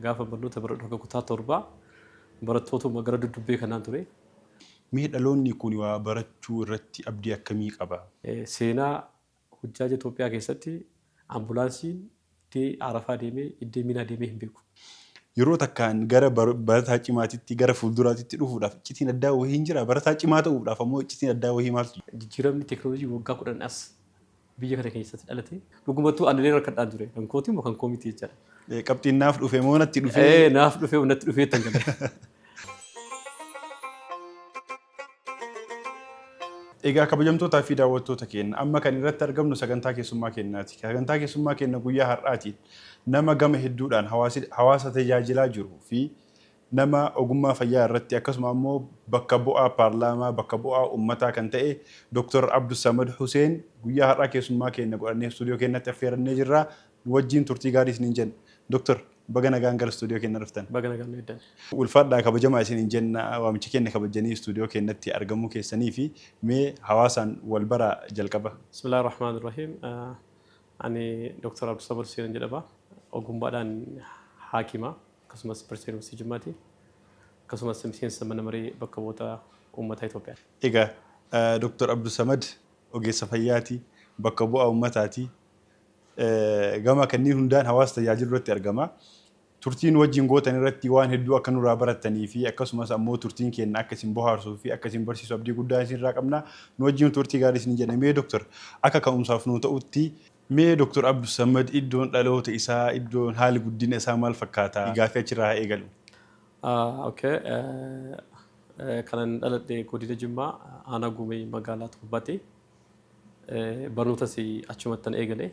Gaafa barnoota baradhu hanga kutaa torbaa barattootuma gara duddubbee kanaan ture. Mee dhaloonni kun waa barachuu irratti abdii akkamii qaba? Seenaa hujjaaja Itoophiyaa keessatti ambulaansiin iddee Arafaa deemee iddee Minaa deemee hin beeku. Yeroo takkaan gara barataa cimaatitti gara fuulduraatitti dhufuudhaaf iccitiin addaa wayii hin jiraa? Barataa cimaa ta'uudhaaf ammoo iccitiin addaa wayii maaltu jira? Jijjiiramni teekinooloojii waggaa 10 as biyya kana keessatti dhalate dhugumattuu anillee rakkadhaan ture. Kan kooti moo kan koo miti jechaadha. Qabxiin naaf dhufe moo natti dhufee? Ee, naaf dhufee moo natti dhufee tan gale. Egaa kabajamtootaa fi daawwattoota keenya amma kan irratti argamnu sagantaa keessummaa keenyaati. Sagantaa keessummaa keenya guyyaa har'aatiin nama gama hedduudhaan hawaasa tajaajilaa jiru fi nama ogummaa fayyaa irratti akkasuma ammoo bakka bu'aa paarlaamaa bakka bu'aa uummataa kan ta'e Dr. Abdussamad Huseen guyyaa har'aa keessummaa keenya godhannee istuudiyoo keenyatti affeerannee jirra. Nu wajjin turtii gaarii isiniin jenna. Dr. Baga nagaan gara istuudiyoo keenya dhuftan. Baga nagaan nu eeddan. Ulfaadhaa, kabajamaa isiniin jenna, waamicha keenya kabajjanii istuudiyoo keenyatti argamuu keessanii fi mee hawaasaan wal baraa jalqaba. Bismillaahi Rahmaani Rahiim. Ani Dr. Abdusamad Huseenan jedhama. Ogummaadhaan haakima, akkasumas barsiisaa Yuunivarsiitii Jimmaati. Akkasumas miseensa mana maree bakka bu'oota uummataa Itoophiyaati. Egaa Dr. Abdusamad ogeessa fayyaati, bakka bu'aa uummataati. Gama kanneen hundaan hawaasa tajaajiluu irratti argama. Turtii nu wajjin gootan irratti waan hedduu akka nurraa barattanii fi akkasumas ammoo turtiin keenya akka isin bohaarsuu fi akka isin barsiisu abdii guddaa isin irraa qabna. Nu wajjin turtii gaarii isin jenna. Mee Doktor, akka ka'umsaaf nu ta'utti mee Doktor Abdussamad iddoon dhaloota isaa, iddoon haalli guddina isaa maal fakkaata? Gaaffii achirraa haa eegalu. Okay. Kanan dhaladhe godina Jimmaa, aanaa Gumee, magaalaa Toobbaatti. Barnootas achumattan eegale.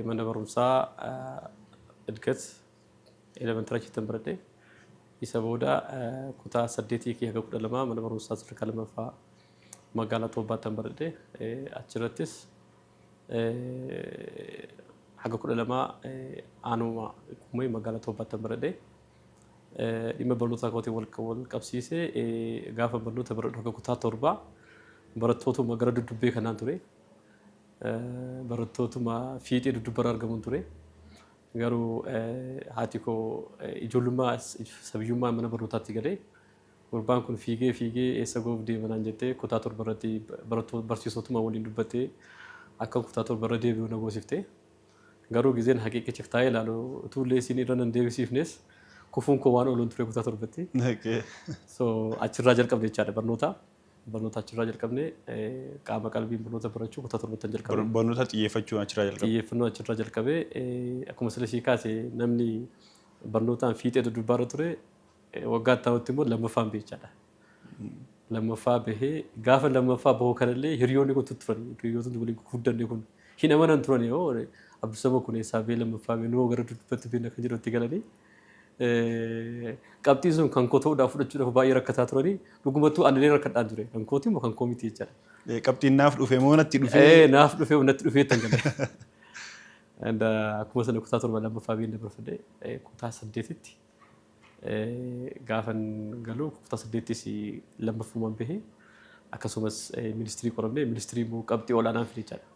Mana barumsaa Idgat Elementary achittan baradhe. Isa booda kutaa 8 haga 12 mana barumsaa sadarkaa lammaffaa magaalaa Toobbaattan baradhe. Achirrattis haga 12 aanuma Gumee magaalaa Toobbaattan baradhe. Dhimma barnootaa kootiin wal qabsiisee gaafa barnoota baradhu haga kutaa torbaa barattootuma gara duddubbee kanaan ture. Barattootuma fiixee dudubbarra argamuun ture. Garuu haati koo ijoollummaa sabiyyummaa mana barnootaatti galee gurbaan kun fiigee fiigee eessa ga'uuf deema naan jettee kutaa torba irratti barsiisotuma waliin dubbattee akka kutaa torba irra deebi'u na goosifte. Garuu gizeen haqiiqicha taa'ee ilaalu utuu illee isiin irra nan deebisiifnes kufuun koo waan ooluun ture kutaa torbatti. So achirraa jalqabne jechaadha barnoota. Barnoota achirraa jalqabne, qaama qalbiin barnoota barachuu kutaa torbattan jalqabe. Barnoota xiyyeeffachuun achirraa jalqabe. Xiyyeeffannoo achirraa jalqabe. Akkuma sila sii kaase, namni barnootaan fiixee dudubbaarra ture waggaa itti aanutti immoo lammaffaan bahe jechaadha. Lammaffaa bahee, gaafa lammaffaa bahu kanallee hiriyoonni kun tutturan, hiriyootni waliin guddanne kun hin amanan turan, yoo Abdusama kun eessaa bahee lammaffaa bahee, nuu gara duddubbatti beekna kan jedhu itti galanii. Qabxiin sun kan koo ta'uudhaaf fudhachuudhaaf baay'ee rakkataa turanii, dhugumattuu anillee rakkadhaan ture. Kan kooti moo kan koo miti jechaadha. Qabxiin naaf dhufe moo natti dhufee? Ee, naaf dhufee moo natti dhufee tan gale. And akkuma sana kutaa torba lammaffaa baheen dabarfadhe. Kutaa saddeetitti gaafan galu, kutaa saddeettis lammaffumaan bahee, akkasumas ministirii qoramne, ministirii immoo qabxii olaanaan fide jechaadha.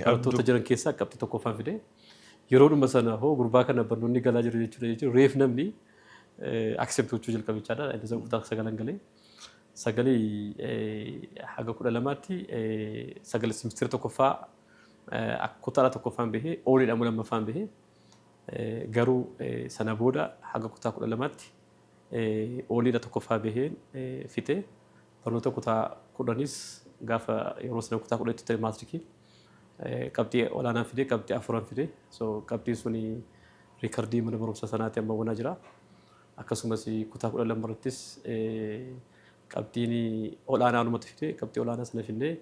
Barattoota jiran keessaa qabxii tokkoffaan fide. Yeroodhuma sana hoo gurbaa kana barnoonni galaa jiru jechuudha jechuun reef namni accept gochuu jalqabe jechaadha. Inni isa kutaa sagalan galee. Sagalii haga 12tti, sagal simistira tokkoffaa kutaadha tokkoffaan bahee, ooliidha immoo lammaffaan bahee. Garuu sana booda haga kutaa 12tti ooliidha tokkoffaa baheen fixe. Barnoota kutaa 10s gaafa yeroo sana kutaa 10tti ta'e maatirikii qabxii olaanaan fide, qabxii afuran fide. So qabxiin suni riikardii mana barumsa sanaati amma wanaa jira. Akkasumas kutaa 12 irrattis qabxiin olaanaa anumatu fide, qabxii olaanaa sana fidnee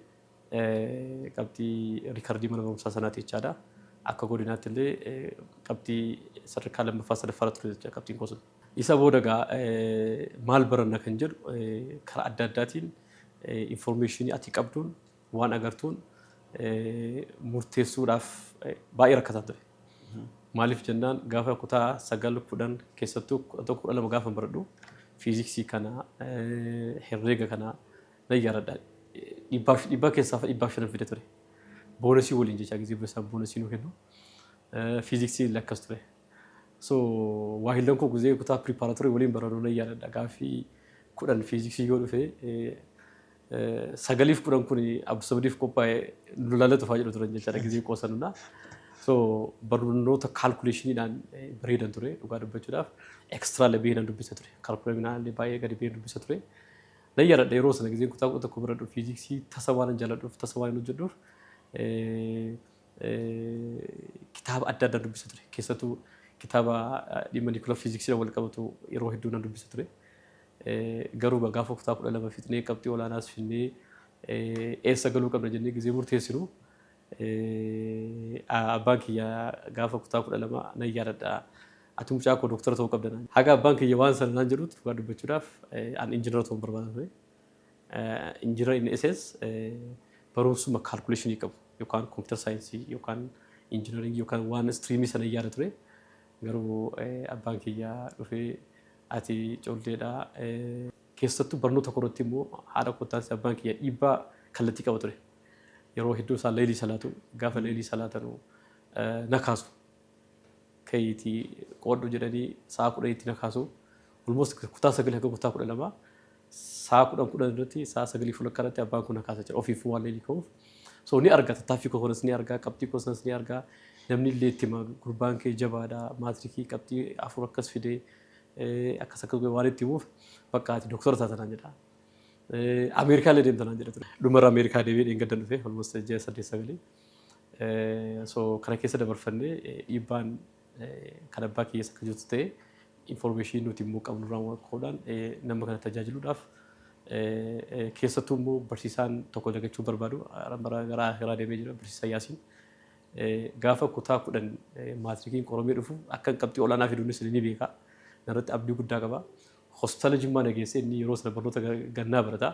qabxii riikardii mana barumsaa sanaati jechaadha. Akka godinaatti illee qabxii sadarkaa lammaffaa sadaffaarra ture jecha qabxiin koo sun. Isa booda egaa maal baranna kan jedhu karaa adda addaatiin information ati qabduun waan agartuun murteessuudhaaf baay'ee rakkataa ture. Maaliif jennaan, gaafa kutaa 9, 10, keessattuu 11, 12 gaafa baradhu fiiziksii kana, herreega kana nan yaadadha. Dhibbaaf dhibba keessaa 105 fide ture. Boonasii waliin jecha, gizee isaan boonasii nu kennu. Fiiziksii illee akkas ture. So waahillan koo guzee kutaa preparatory waliin baranuu nan yaadadha. Gaaffii 10 fiiziksii yoo dhufe 9f 10 kun Abdusamadiif qophaa'e nu laalatu fa'aa jedhu turan jechaadha gizee qoosanuna. So barnoota calculationiidhaan bareedan ture dhugaa dubbachuudhaaf, extra illee bahee nan dubbisa ture. Calculationiidhaan illee baay'ee gadi bahee dubbisa ture. Nan yaadadha, yeroo sana gizeen kutaa 11 baradhu fiiziksii tasa waan jaalladhuuf, tasa waan hojjedhuuf, kitaaba adda addaa dubbisa ture. Keessattuu kitaaba dhimma nuclear fiiziksiidhaan wal qabatu yeroo hedduu nan dubbisa ture. Garuu gaafa kutaa 12 fixnee, qabxii olaanaas finnee, eessa galuu qabna jennee gizee murteessinu, abbaan kiyya gaafa kutaa 12 nan yaadadha. "Ati mucaa koo dooktara ta'uu qabda" naan. Haga abbaan kiyya waan sana naan jedhutti, dhugaa dubbachuudhaaf, an injiinara ta'uu barbaada ture. Injiinara in essence barumsuma calculationii qabu yookaan computer science yookaan engineeringii yookaan waan streamii sana yaada ture. Garuu abbaan kiyya dhufee, "Ati colleedha." Keessattuu barnoota korratti immoo haadha kottaansi abbaan kiyya dhiibbaa kallattii qaba ture. Yeroo hedduu isaan leelii salaatu, gaafa leelii salaatanu na kaasu. "Ka'iitii qoodhu" jedhanii sa'a 10tti na kaasu. Almost kutaa 9 hanga kutaa 12 sa'a 10 10 irratti, sa'a 9 fulakka irratti abbaan kun na kaasa jira ofiif waan leelii ka'uuf. So ni arga, tattaaffii koo kanas ni arga, qabxii koo sanas ni arga. Namni illee itti hima, "Gurbaan kee jabaadha, maatirikii qabxii 4 akkas fidee, akkas akkas" waan itti himuuf, "Bakka ati doktora taata" naan jedha. "Ameerikaa illee deemta" naan jedha ture. Dhumarra Ameerikaa deemee dheengaddan dhufe, almost ji'a 8 9. So kana keessa dabarfannee, dhiibbaan kan abbaa kiyyeessa akka jirtu ta'e, information nuti immoo qabnu irraa ka'uudhaan nama kana tajaajiluudhaaf, keessattuu immoo barsiisaan tokko dagachuu barbaadu gara akiraa deemee jira, barsiisaa Yaasiin. Gaafa kutaa 10 maatirikiin qoromee dhufu akka qabxii olaanaa fiduunis ni beeka. Narratti abdii guddaa qaba. Hospitaala Jimmaa na geesse, inni yeroo sana barnoota gannaa barata.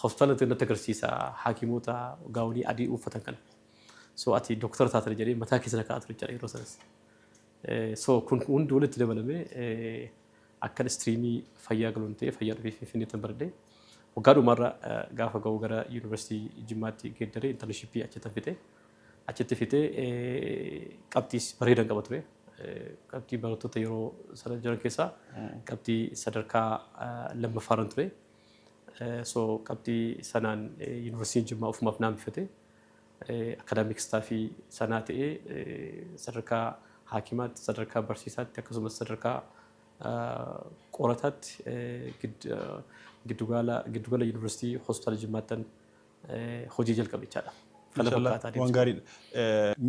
Hospitaala natti agarsiisa haakimoota gownii adii uffatan kana. So "Ati dooktara taatan" jedhee mataa keessa na kaa'aa ture jechuudha yeroo sanas. So kun hundi walitti dabalamee akkan streamii fayyaa galuun ta'e, fayyaa dhufee Finfinneetti baradhee, waggaa dhumarra gaafa ga'u gara yuunivarsiitii Jimmaatti geeddaree internshipii achitti fixe. Achitti fixee qabxiis bareedan qaba ture. Qabxii barattoota yeroo sana jiran keessaa qabxii sadarkaa lammaffaarran ture. So qabxii sanaan yuunivarsiitiin Jimmaa ofumaaf naan bifate. Academic staffii sanaa ta'ee sadarkaa haakimaatti, sadarkaa barsiisaatti, akkasumas sadarkaa qorataatti giddugala yuunivarsiitii hospitaala Jimmaattan hojii jalqabe jechaadha. Kana fakkaataa. Waan gaariidha.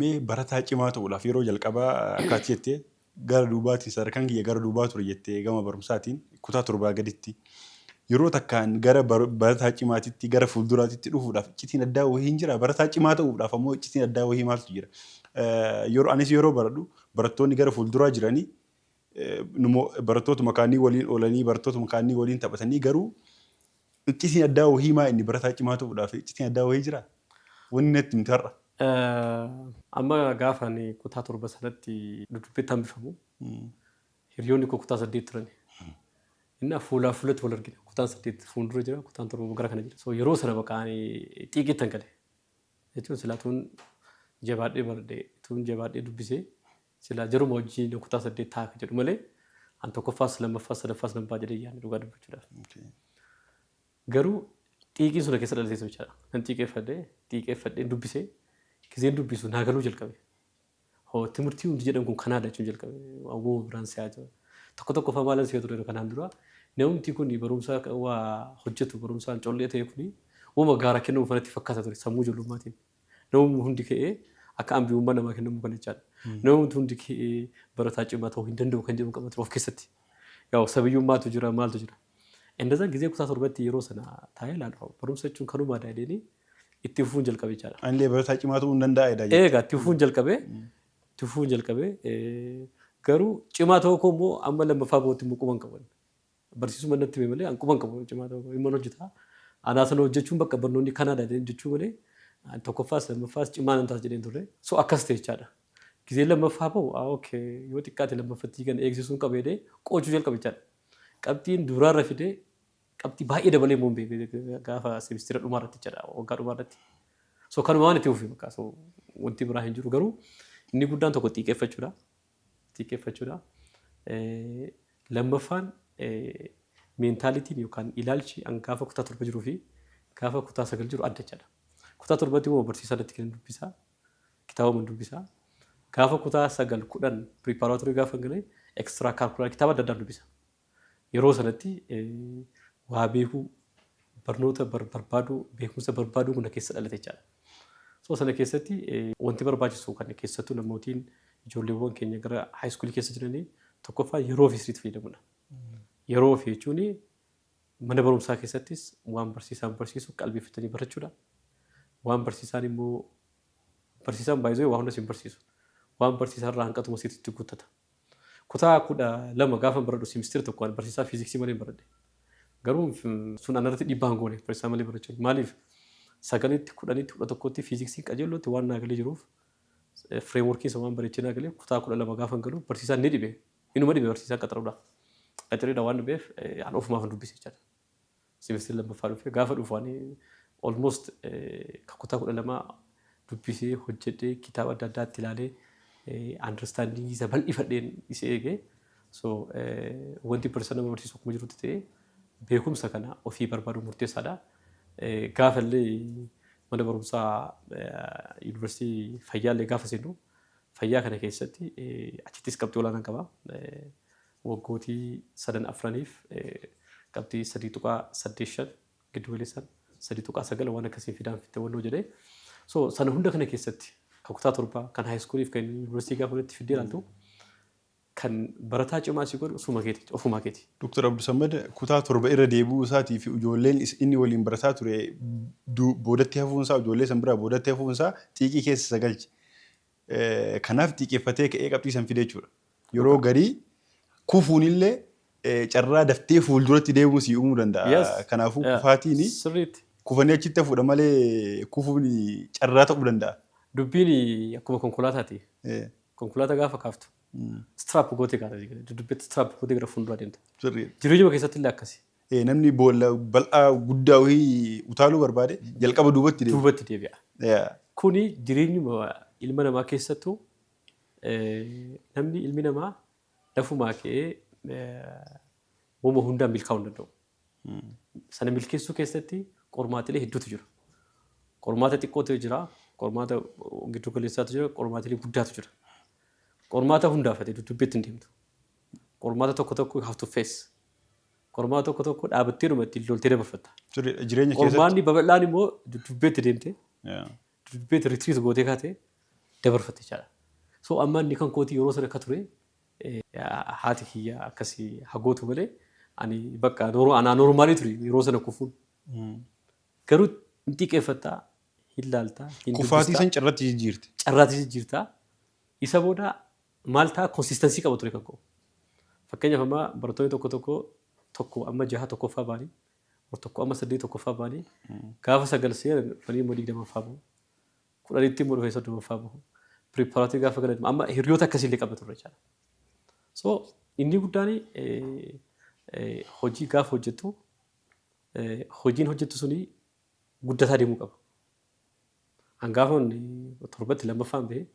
Mee barataa cimaa ta'uudhaaf yeroo jalqabaa akka ati jettee gara duubaatiin sadarkaan kiyya gara duubaa ture jettee, gama barumsaatiin kutaa 7 gaditti yeroo takkaan gara barataa cimaatitti gara fuulduraatitti dhufuudhaaf iccitiin addaa wayii hin jira. Barataa cimaa ta'uudhaaf ammoo iccitiin addaa wayii maaltu jira? Yeroo anis yeroo baradhu barattoonni gara fuulduraa jiranii barattoota makaanii waliin oolanii, barattoota makaanii waliin taphatanii, garuu iccitiin addaa wayii maa inni barataa cimaa ta'uudhaaf iccitiin addaa wayii jira? Wanni natti himte har'a. Amma gaafa ani kutaa 7 sanatti dudubbeetti hambifamu, hiriyoonni koo kutaa 8 turan. Inni fuulaa fuulatti wal argina. Kutaan 8 fuuldura jira, kutaan 7 gara kana jira. So yeroo sana bakka ani xiiqiitti gale. Jechuun silaa tuun jabaadhee baradhee, tuun jabaadhee dubbisee, silaa jaruma wajjin kutaa 8 ta'a jedhu malee, an tokkoffaas lammaffaas sadaffaas nan ba'a jedhee yaadne dhugaa dubbachuudhaaf. Garuu xiiqiin sun keessa dhalatee jechaadha. Nan xiiqeeffadhee xiiqeeffadhee dubbisee, gizeen dubbisu naa galuu jalqabe. Hoo, timirtii hundi jedhan kun kanaadha jechuun jalqabe. Waanuma biraan si'aa jira. Tokko tokko fa'aa maalan si'a ture kanaan dura. Namni kun barumsa waa hojjetu, barumsaan collee ta'e kuni uuma gaara kennamu fanatti fakkaata ture sammuu ijoollumaatiin. Namni hundi ka'ee akka ambiyummaa namaa kennamu kan jechaadha. Namni hundi ka'ee barataa cimaa ta'uu hin danda'u kan jedhu qaba ture of keessatti. Yaa'u sabiyyummaatu jira, maaltu jira. Endazaan gizee kutaa 7tti yeroo sana taa'ee ilaalu, barumsa jechuun kanumaa daadheenii itti fufuun jalqabe jechaadha. Anillee barataa cimaa ta'uu hin danda'a. Eegaa itti fufuun jalqabe, garuu cimaa ta'uu koo immoo amma lammaffaa bootti immoo quban qaban. Barsiisuma natti hime malee an quban qabu cimaa ta'uu koo dhimma hojjetaa. Anaa sana hojjechuun bakka barnoonni kanaadha jechuu malee tokkoffaas lammaffaas cimaa nan taas jedheen turre. So akkas ta'e jechaadha. Gizee lammaffaa bahu, okay, yoo xiqqaate lammaffatti kan eegsisuun qabeedee qo'achuu jalqabe jechaadha. Qabxiin duraarra fidee qabxii baay'ee dabalee immoo hin gaafa semestera dhumaa irratti jechaadha, waggaa dhumaa irratti. So kanuma waan itti fufe bakka, so wanti biraa hin jiru, garuu inni guddaan tokko xiiqeeffachuudha. Xiiqeeffachuudha. Lammaffaan, mentalityn yookaan ilaalchi an gaafa kutaa 7 jiruu fi gaafa kutaa 9 jiru adda jechaadha. Kutaa 7tti immoo barsiisaa natti kennan dubbisaa, kitaaba dubbisaa. Gaafa kutaa 9, 10, preparatory gaafa galee extracurricular kitaaba adda addaan dubbisa. Yeroo sanatti waa beekuu, barnoota barbaaduu, beekumsa barbaaduu kun keessa dhalate jechaadha. So sana keessatti wanti barbaachisu kan keessattuu namootiin ijoolleewwan keenya gara high schoolii keessa jiranii, tokkoffaa yeroo ofii sirriitti fayyadamudha. Yeroo ofii jechuun mana barumsaa keessattis waan barsiisaan barsiisu qalbeeffatanii barachuudha. Waan barsiisaan immoo, barsiisaan baay'isee waa hunda sin barsiisu. Waan barsiisaan irraa hanqatuma sirriitti guuttata. Kutaa 12 gaafa baradhu semester tokko barsiisaa fiiziksii malee baradhe. Garuu sun anarratti dhiibbaa hin goone, barsiisaa malee barachuun. Maaliif? Sagalitti, 10tti, 11tti fiiziksiin qajeelootti waan naa galee jiruuf, frameworkiin isa waan bareechee naa galee, kutaa 12 gaafa galu barsiisaan ni dhibe. Inuma dhibe barsiisaan qaxaruudhaaf. Qaxaruudhaan waan dhibeef an ofumaaf hin dubbise jechaadha. Semester lammaffaa dhufee gaafa dhufu ani almost kutaa 12 dubbisee, hojjedhee, kitaaba adda addaatti ilaalee, understandingii isa bal'ifadheen isa eegee. So wanti barsiisaa nama barsiisu akkuma jirutti ta'ee, beekumsa kana ofii barbaadu murteessaadha. Gaafa illee mana barumsaa yuunivarsiitii fayyaa illee gaafa seenu, fayyaa kana keessatti achittis qabxii olaanaa qaba. Waggootii sadan afraniif qabxii 3.85, giddu galeessaan 3.9 waan akkasiin fidaan fitte wannoo jedhee. So sana hunda kana keessatti kan kutaa 7, kan high schooliif kan yuunivarsiitii gaafa walitti fiddee ilaaltu, kan barataa cimaa si godhu suma keeti, ofumaa keeti. Dr. Abdusamad kutaa 7 irra deebi'uu isaatii fi ijoolleen inni waliin barataa ture boodatti hafuunsaa, ijoollee san biraa boodatti hafuunsaa xiiqii keessa isa galche. Kanaaf xiiqeffatee ka'ee qabxii san fide jechuudha. Yeroo garii kufuunillee carraa daftee fuulduratti deemuu si uumuu danda'a. Kanaafuu kufaatiin kufanii achitti hafuudha malee kufuun carraa ta'uu danda'a. Dubbiin akkuma konkolaataati. Konkolaataa gaafa kaaftu strap gootee kaata, dudubbeetti strap gootee gara fuulduraa deemta. Jireenyuma keessatti illee akkasi. Namni boolla bal'aa guddaa wayii utaaluu barbaade jalqaba duubatti deema. Duubatti deebi'a. Kuni jireenyuma ilma namaa keessattuu namni, ilmi namaa lafumaa ka'ee wama hundaan milkaa'uu hin danda'u. Sana milkeessuu keessatti qormaatilee hedduutu jira. Qormaata xiqqootu jira, qormaata giddu galeessaatu jira, qormaatilee guddaatu jira. Qormaata hundaafate dudubbeetti hin deemtu. Qormaata tokko tokko you have to face. Qormaata tokko tokko dhaabattee dhuma ittiin loltee dabarfatta. Jireenya keessatti. Qormaanni babal'aan immoo dudubbeetti deemtee, dudubbeetti retreat gootee kaatee dabarfatte jechaadha. So amma inni kan kootii yeroo sana akka ture haati kiyya akkasii hagootu malee ani bakka anaa normalii ture yeroo sana kufuun. Garuu hin xiqqeeffattaa, hin laaltaa, hin Kufaatii san carratti jijjiirte. Carraatti jijjiirtaa. Isa booda maal ta'a? Consistency qaba ture kan koo. Fakkeenyaaf amma barattoonni tokko tokko tokko amma jaha tokkoffaa ba'anii, tokko amma saddeet tokkoffaa ba'anii, gaafa sagal seenan dhufanii immoo 20ffaa bahu. 10tti immoo dhufee 30ffaa bahu. Preparatory gaafa galan amma hiriyoota akkasii illee qaba turre jechaadha. So inni guddaan hojii gaafa hojjettu, hojiin hojjettu suni guddataa deemuu qaba. An gaafa torbatti lammaffaan bahee,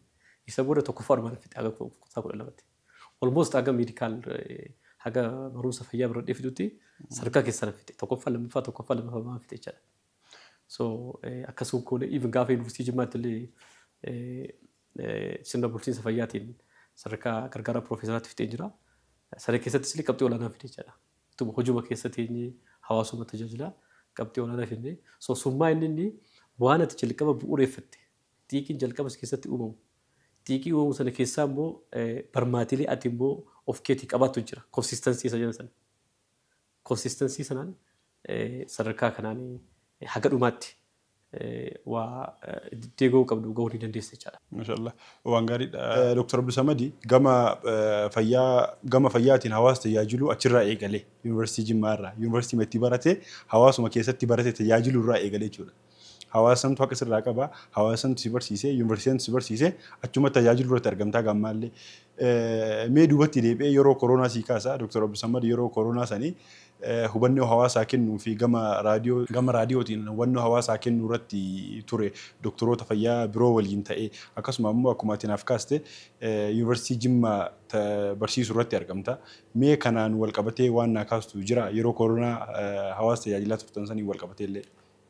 isa booda tokkoffaa dhumaan fixe haga kutaa 12tti. Almost haga medical, haga barumsa fayyaa baradhee fidutti sadarkaa keessaa fixe. Tokkoffaa, lammaffaa, tokkoffaa, lammaffaa maan fixe jechaadha. So akkasuma goone. Even gaafa yuunivarsiitii Jimmaatti illee sirna bulchiinsa fayyaatiin sadarkaa gargaaraa piroofeesaraatti fixee jira. Sana keessattis illee qabxii olaanaa fide jechaadha. Utuma hojuma keessa teenyee hawaasuma tajaajilaa qabxii olaanaa fidne. So summaa inni waan ati jalqaba bu'uureeffatte, xiiqiin jalqaba si keessatti uumamu. Xiiqii uumamu sana keessaa immoo barmaatilee ati immoo of keetii qabaattu jira. Consistency isa jedhan sana. Consistency sanaan sadarkaa kanaan haga dhumaatti waa deegoo qabdu gahuu ni dandeessa jechaadha. Mashallah. Waan gaariidha. Dr. Abdusamadi gama fayyaa, gama fayyaatiin hawaasa tajaajiluu achirraa eegale, yuunivarsiitii Jimmaa irraa, yuunivarsiitii itti barate hawaasuma keessatti barate tajaajiluu irraa eegale jechuudha. Hawaasantu haqa sirraa qaba, hawaasantu si barsiise, yuunivarsiitiin si barsiise, achuma tajaajiluu irratti argamtaa gammaallee. Mee duubatti deebi'ee yeroo koronaa sii kaasa. Dr. Abdusamad yeroo koronaa sanii hubannoo hawaasaa kennuu fi gama raadiyootiin hubannoo hawaasaa kennuu irratti ture, doktoroota fayyaa biroo waliin ta'ee. Akkasuma immoo akkuma ati naaf kaaste Yuunivarsiitii Jimmaa barsiisuu irratti argamta. Mee kanaan wal qabatee waan naa kaastu jira, yeroo koronaa hawaasa tajaajilaa turtan sanii wal qabatee illee?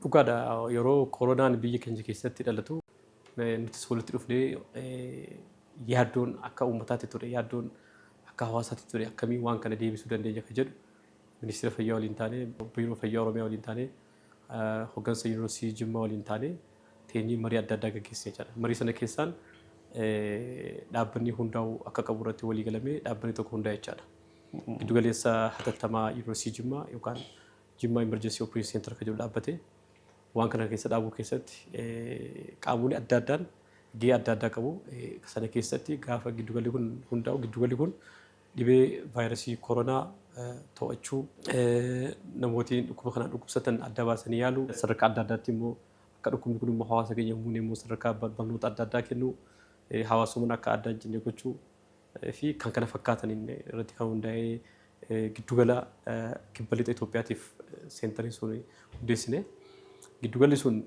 Dhugaadha, yeroo koronaan biyya keenya keessatti dhalatu nutis walitti dhufnee yaaddoon akka uummataatti ture, yaaddoon akka hawaasaatti ture, akkamii waan kana deebisuu dandeenya kan jedhu ministeera fayyaa waliin taanee, biiroo fayyaa Oromiyaa waliin taanee, hoggansa Yuunivarsiitii Jimmaa waliin taanee teenyee marii adda addaa gaggeessine jechaadha. Marii sana keessaan dhaabbanni hundaa'uu akka qabu irratti walii galamee dhaabbanni tokko hundaa'e jechaadha. Giddugaleessa hatattamaa Yuunivarsiitii Jimmaa yookaan Jimmaa Emergency Operation Center kan jedhu dhaabbate. Waan kana keessa dhaabuu keessatti qaamoleen adda addaan gahee adda addaa qabu. Sana keessatti gaafa giddugalli kun hundaa'u, giddugalli kun dhibee vaayirasii koronaa to'achuu, namootni dhukkuba kanaan dhukkubsatan adda baasanii yaaluu, sadarkaa adda addaatti immoo akka dhukkubni kun immoo hawaasa keenya hin immoo sadarkaa barnoota adda addaa kennuu, hawaasummaan akka adda hin cinne gochuu fi kan kana fakkaataniin irratti kan hundaa'ee giddugala kibba lixa Itoophiyaatiif seentariin sun hundeessine. Giddugalli sun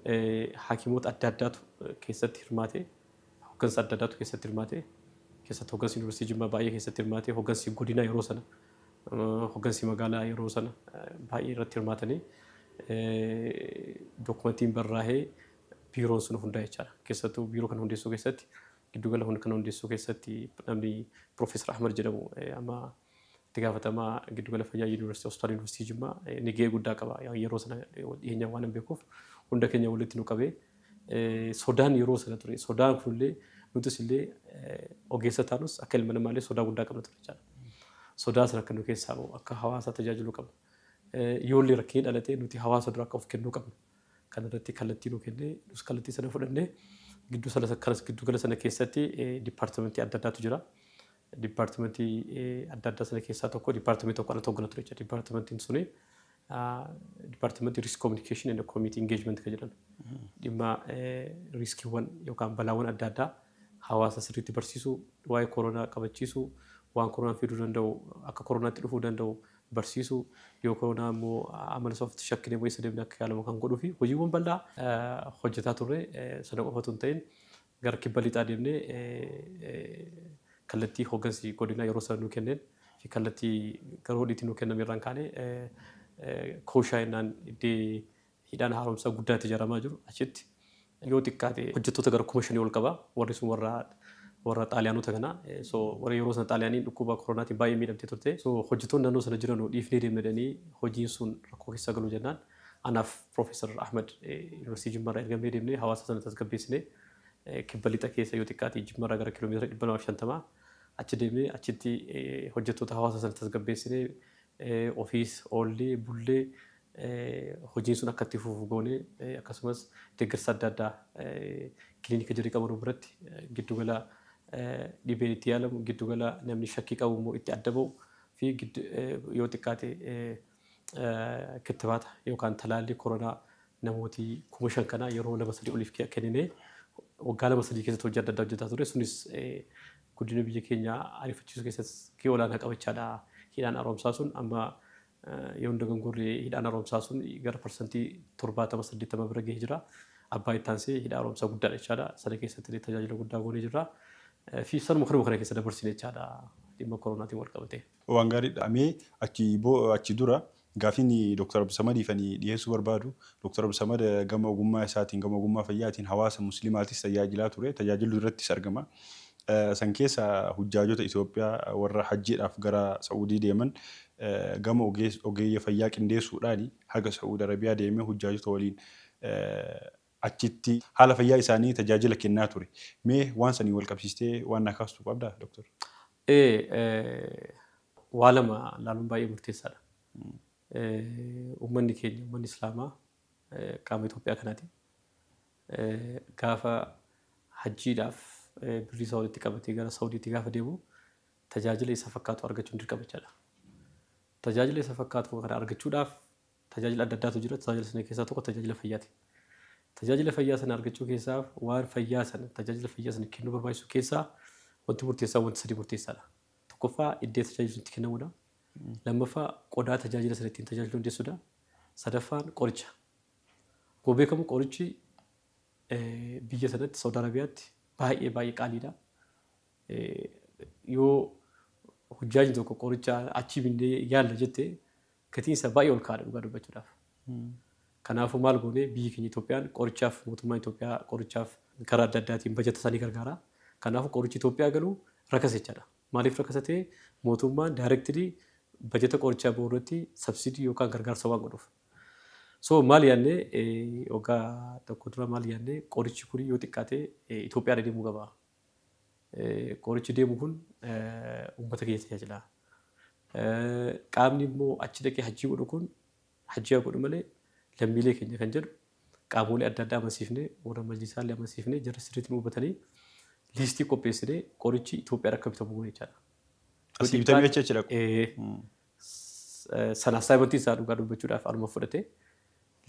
hakiimoota adda addaatu keessatti hirmaate, hoggansa adda addaatu keessatti hirmaate, keessatti hoggansi Yuunivarsiitii Jimmaa baay'ee keessatti hirmaate, hoggansi godinaa yeroo sana, hoggansi magaalaa yeroo sana baay'ee irratti hirmaatanii dookumentiin barraa'ee biiroon sun hundaa'e jechaadha. Keessattuu biiroo kana hundeessuu keessatti, giddugala kana hundeessuu keessatti namni Piroofeesar Ahmad jedhamu, amma itti gaafatamaa giddugala fayyaa Yuunivarsiitii Hospitaala Yuunivarsiitii Jimmaa, inni gahee guddaa qaba. Yeroo sana dhiyeenya waan hin beekuuf hunda keenya walitti nu qabee sodaan yeroo sana ture, sodaan kunillee nutis illee ogeessa taanus akka ilma namaallee sodaa guddaa qabna ture jechaadha. Sodaa sana akka nu keessaa bahu, akka hawaasa tajaajiluu qabna. Yoollee rakkinni dhalatee nuti hawaasa dura akka of kennuu qabna. Kana irratti kallattii nu kennee, nus kallattii sana fudhannee gidduu sana kanas giddugala sana keessatti dipaartimentii adda addaatu jira. Dipaartimentii adda addaa sana keessaa tokko, dipaartimentii tokko anatu hoggana ture jechuudha. Dipaartimentiin suni dipaartimentii risk communication and community engagement kan jedhan, dhimma riiskiiwwan yookaan balaawwan adda addaa hawaasa sirriitti barsiisuu, waa'ee koronaa qabachiisuu, waan koronaan fiduu danda'u, akka koronaatti dhufuu danda'u barsiisuu, yoo koronaa immoo amala isaa ofitti shakkine immoo eessa deemnee akka yaalamu kan godhuu fi hojiiwwan bal'aa hojjetaa turre. Sana qofatu hin ta'in, gara kibba lixaa deemnee kallattii hoggansi godinaa yeroo sana nuu kenneen fi kallattii gara hodhiitti nuu kenname irraan kaanee kooshaa jennaan iddee hidhaan haaromsaa guddaa itti ijaaramaa jiru achitti yoo xiqqaate hojjettoota gara 5,000 ol qaba. Warri sun warra Xaaliyaanota kana. So warra yeroo sana Xaaliyaaniin dhukkuba koronaatiin baay'ee miidhamtee turte. So hojjettoonni naannoo sana jiran dhiifnee deemna jedhanii hojiin sun rakkoo keessa galu jennaan anaaf Piroofeesar Ahmad Yuunivarsiitii Jimmaarraa ergamnee deemnee hawaasa sana tasgabbeessinee, kibba lixa keessa yoo xiqqaate Jimmaarraa gara kiiloomeetira 250 achi deemnee achitti hojjettoota hawaasa sana tasgabbeessinee, ofiis oollee bullee hojiin sun akka itti fufu goonee, akkasumas deeggarsa adda addaa kiliinika jirri qaban biratti giddugala dhibeen itti yaalamu, giddugala namni shakkii qabu immoo itti adda ba'u fi yoo xiqqaate kittibaata yookaan talaallii koronaa namooti 5,000 kana yeroo lama sadii oliif kenninee waggaa lama sadii keessatti hojii adda addaa hojjetaa ture. Sunis guddina biyya keenyaa ariifachiisuu keessatti gahee olaanaa qabachaadha. Hidhaan haaromsaa sun amma yoo hin dogongorre hidhaan haaromsaa sun gara 70% 80% bira gahee jira. Abbaa itti aansee hidha haaromsaa guddaadha jechaadha. Sana keessatti illee tajaajila guddaa goonee jirra. Fi sanuma kanuma kana keessa dabarsine jechaadha dhimma koronaatiin wal qabate. Waan gaariidha. Mee achi dura gaafiin Dr. Abdusamadiif ani dhiyeessuu barbaadu, Dr. Abdusamad gama ogummaa isaatiin, gama ogummaa fayyaatiin hawaasa muslimaatis tajaajilaa ture, tajaajiluu irrattis argama. San keessa hujjaajota Itoophiyaa warra hajjiidhaaf gara Sa'uudii deeman gama ogeeyya fayyaa qindeessuudhaan haga Sa'uud Arabiyaa deemee hujjaajota waliin achitti haala fayyaa isaanii tajaajila kennaa ture. Mee waan sanii wal qabsiistee waan naa kaastu qabdaa, Doktor? Waa lama laaluun baay'ee murteessaadha. Uummanni keenya, uummanni Islaamaa qaama Itoophiyaa kanaati. Gaafa hajjiidhaaf birrii isaa walitti qabatee gara Saudiitti gaafa deemu tajaajila isa fakkaatu argachuun dirqama jechaadha. Tajaajila isa fakkaatu kana argachuudhaaf tajaajila adda addaatu jira. Tajaajila sana keessaa tokko tajaajila fayyaati. Tajaajila fayyaa sana argachuu keessaa waan fayyaa sana, tajaajila fayyaa sana kennuu barbaachisu keessaa Wanti murteessaa wanti sadii murteessaadha. Tokkoffaa iddoo tajaajilli itti kennamudha. Lammaffaa qodaa tajaajila sana ittiin tajaajiluu dandeessudha. Sadaffaan qoricha. Akkuma beekamu qorichi biyya sanatti Saawud Arabiyaatti baay'ee baay'ee qaaliidha. Yoo hujjaajni tokko qoricha achii binnee yaalla jette gatiin isaa baay'ee ol ka'aadha dhugaa dubbachuudhaaf. Kanaafuu maal goonee biyyi keenya Itoophiyaan qorichaaf mootummaan Itoophiyaa qorichaaf karaa adda addaatiin bajata isaanii gargaara. Kanaafuu qorichi Itoophiyaa galuu rakasa jechaadha. Maaliif rakasa ta'e? Mootummaan directly bajata qorichaa bahu irratti subsidy yookaan gargaarsa waan godhuuf. So maal yaadnee, waggaa tokko dura maal yaadnee, qorichi kun yoo xiqqaate Itoophiyaadha deemuu qaba. Qorichi deemu kun uummata keenya tajaajila. Qaamni immoo achi dhaqee hajjii godhu kun hajjii haa godhu malee lammiilee keenya kan jedhu qaamolee adda addaa amansiifnee, warra majlisaallee amansiifnee, jarri sirriitti nu hubatanii liistii qopheessinee qorichi Itoophiyaadha akka bitamu goone jechaadha. Asii bitamee achi dhaqu. Sana assignmentii isaa dhugaa dubbachuudhaaf anuma fudhate.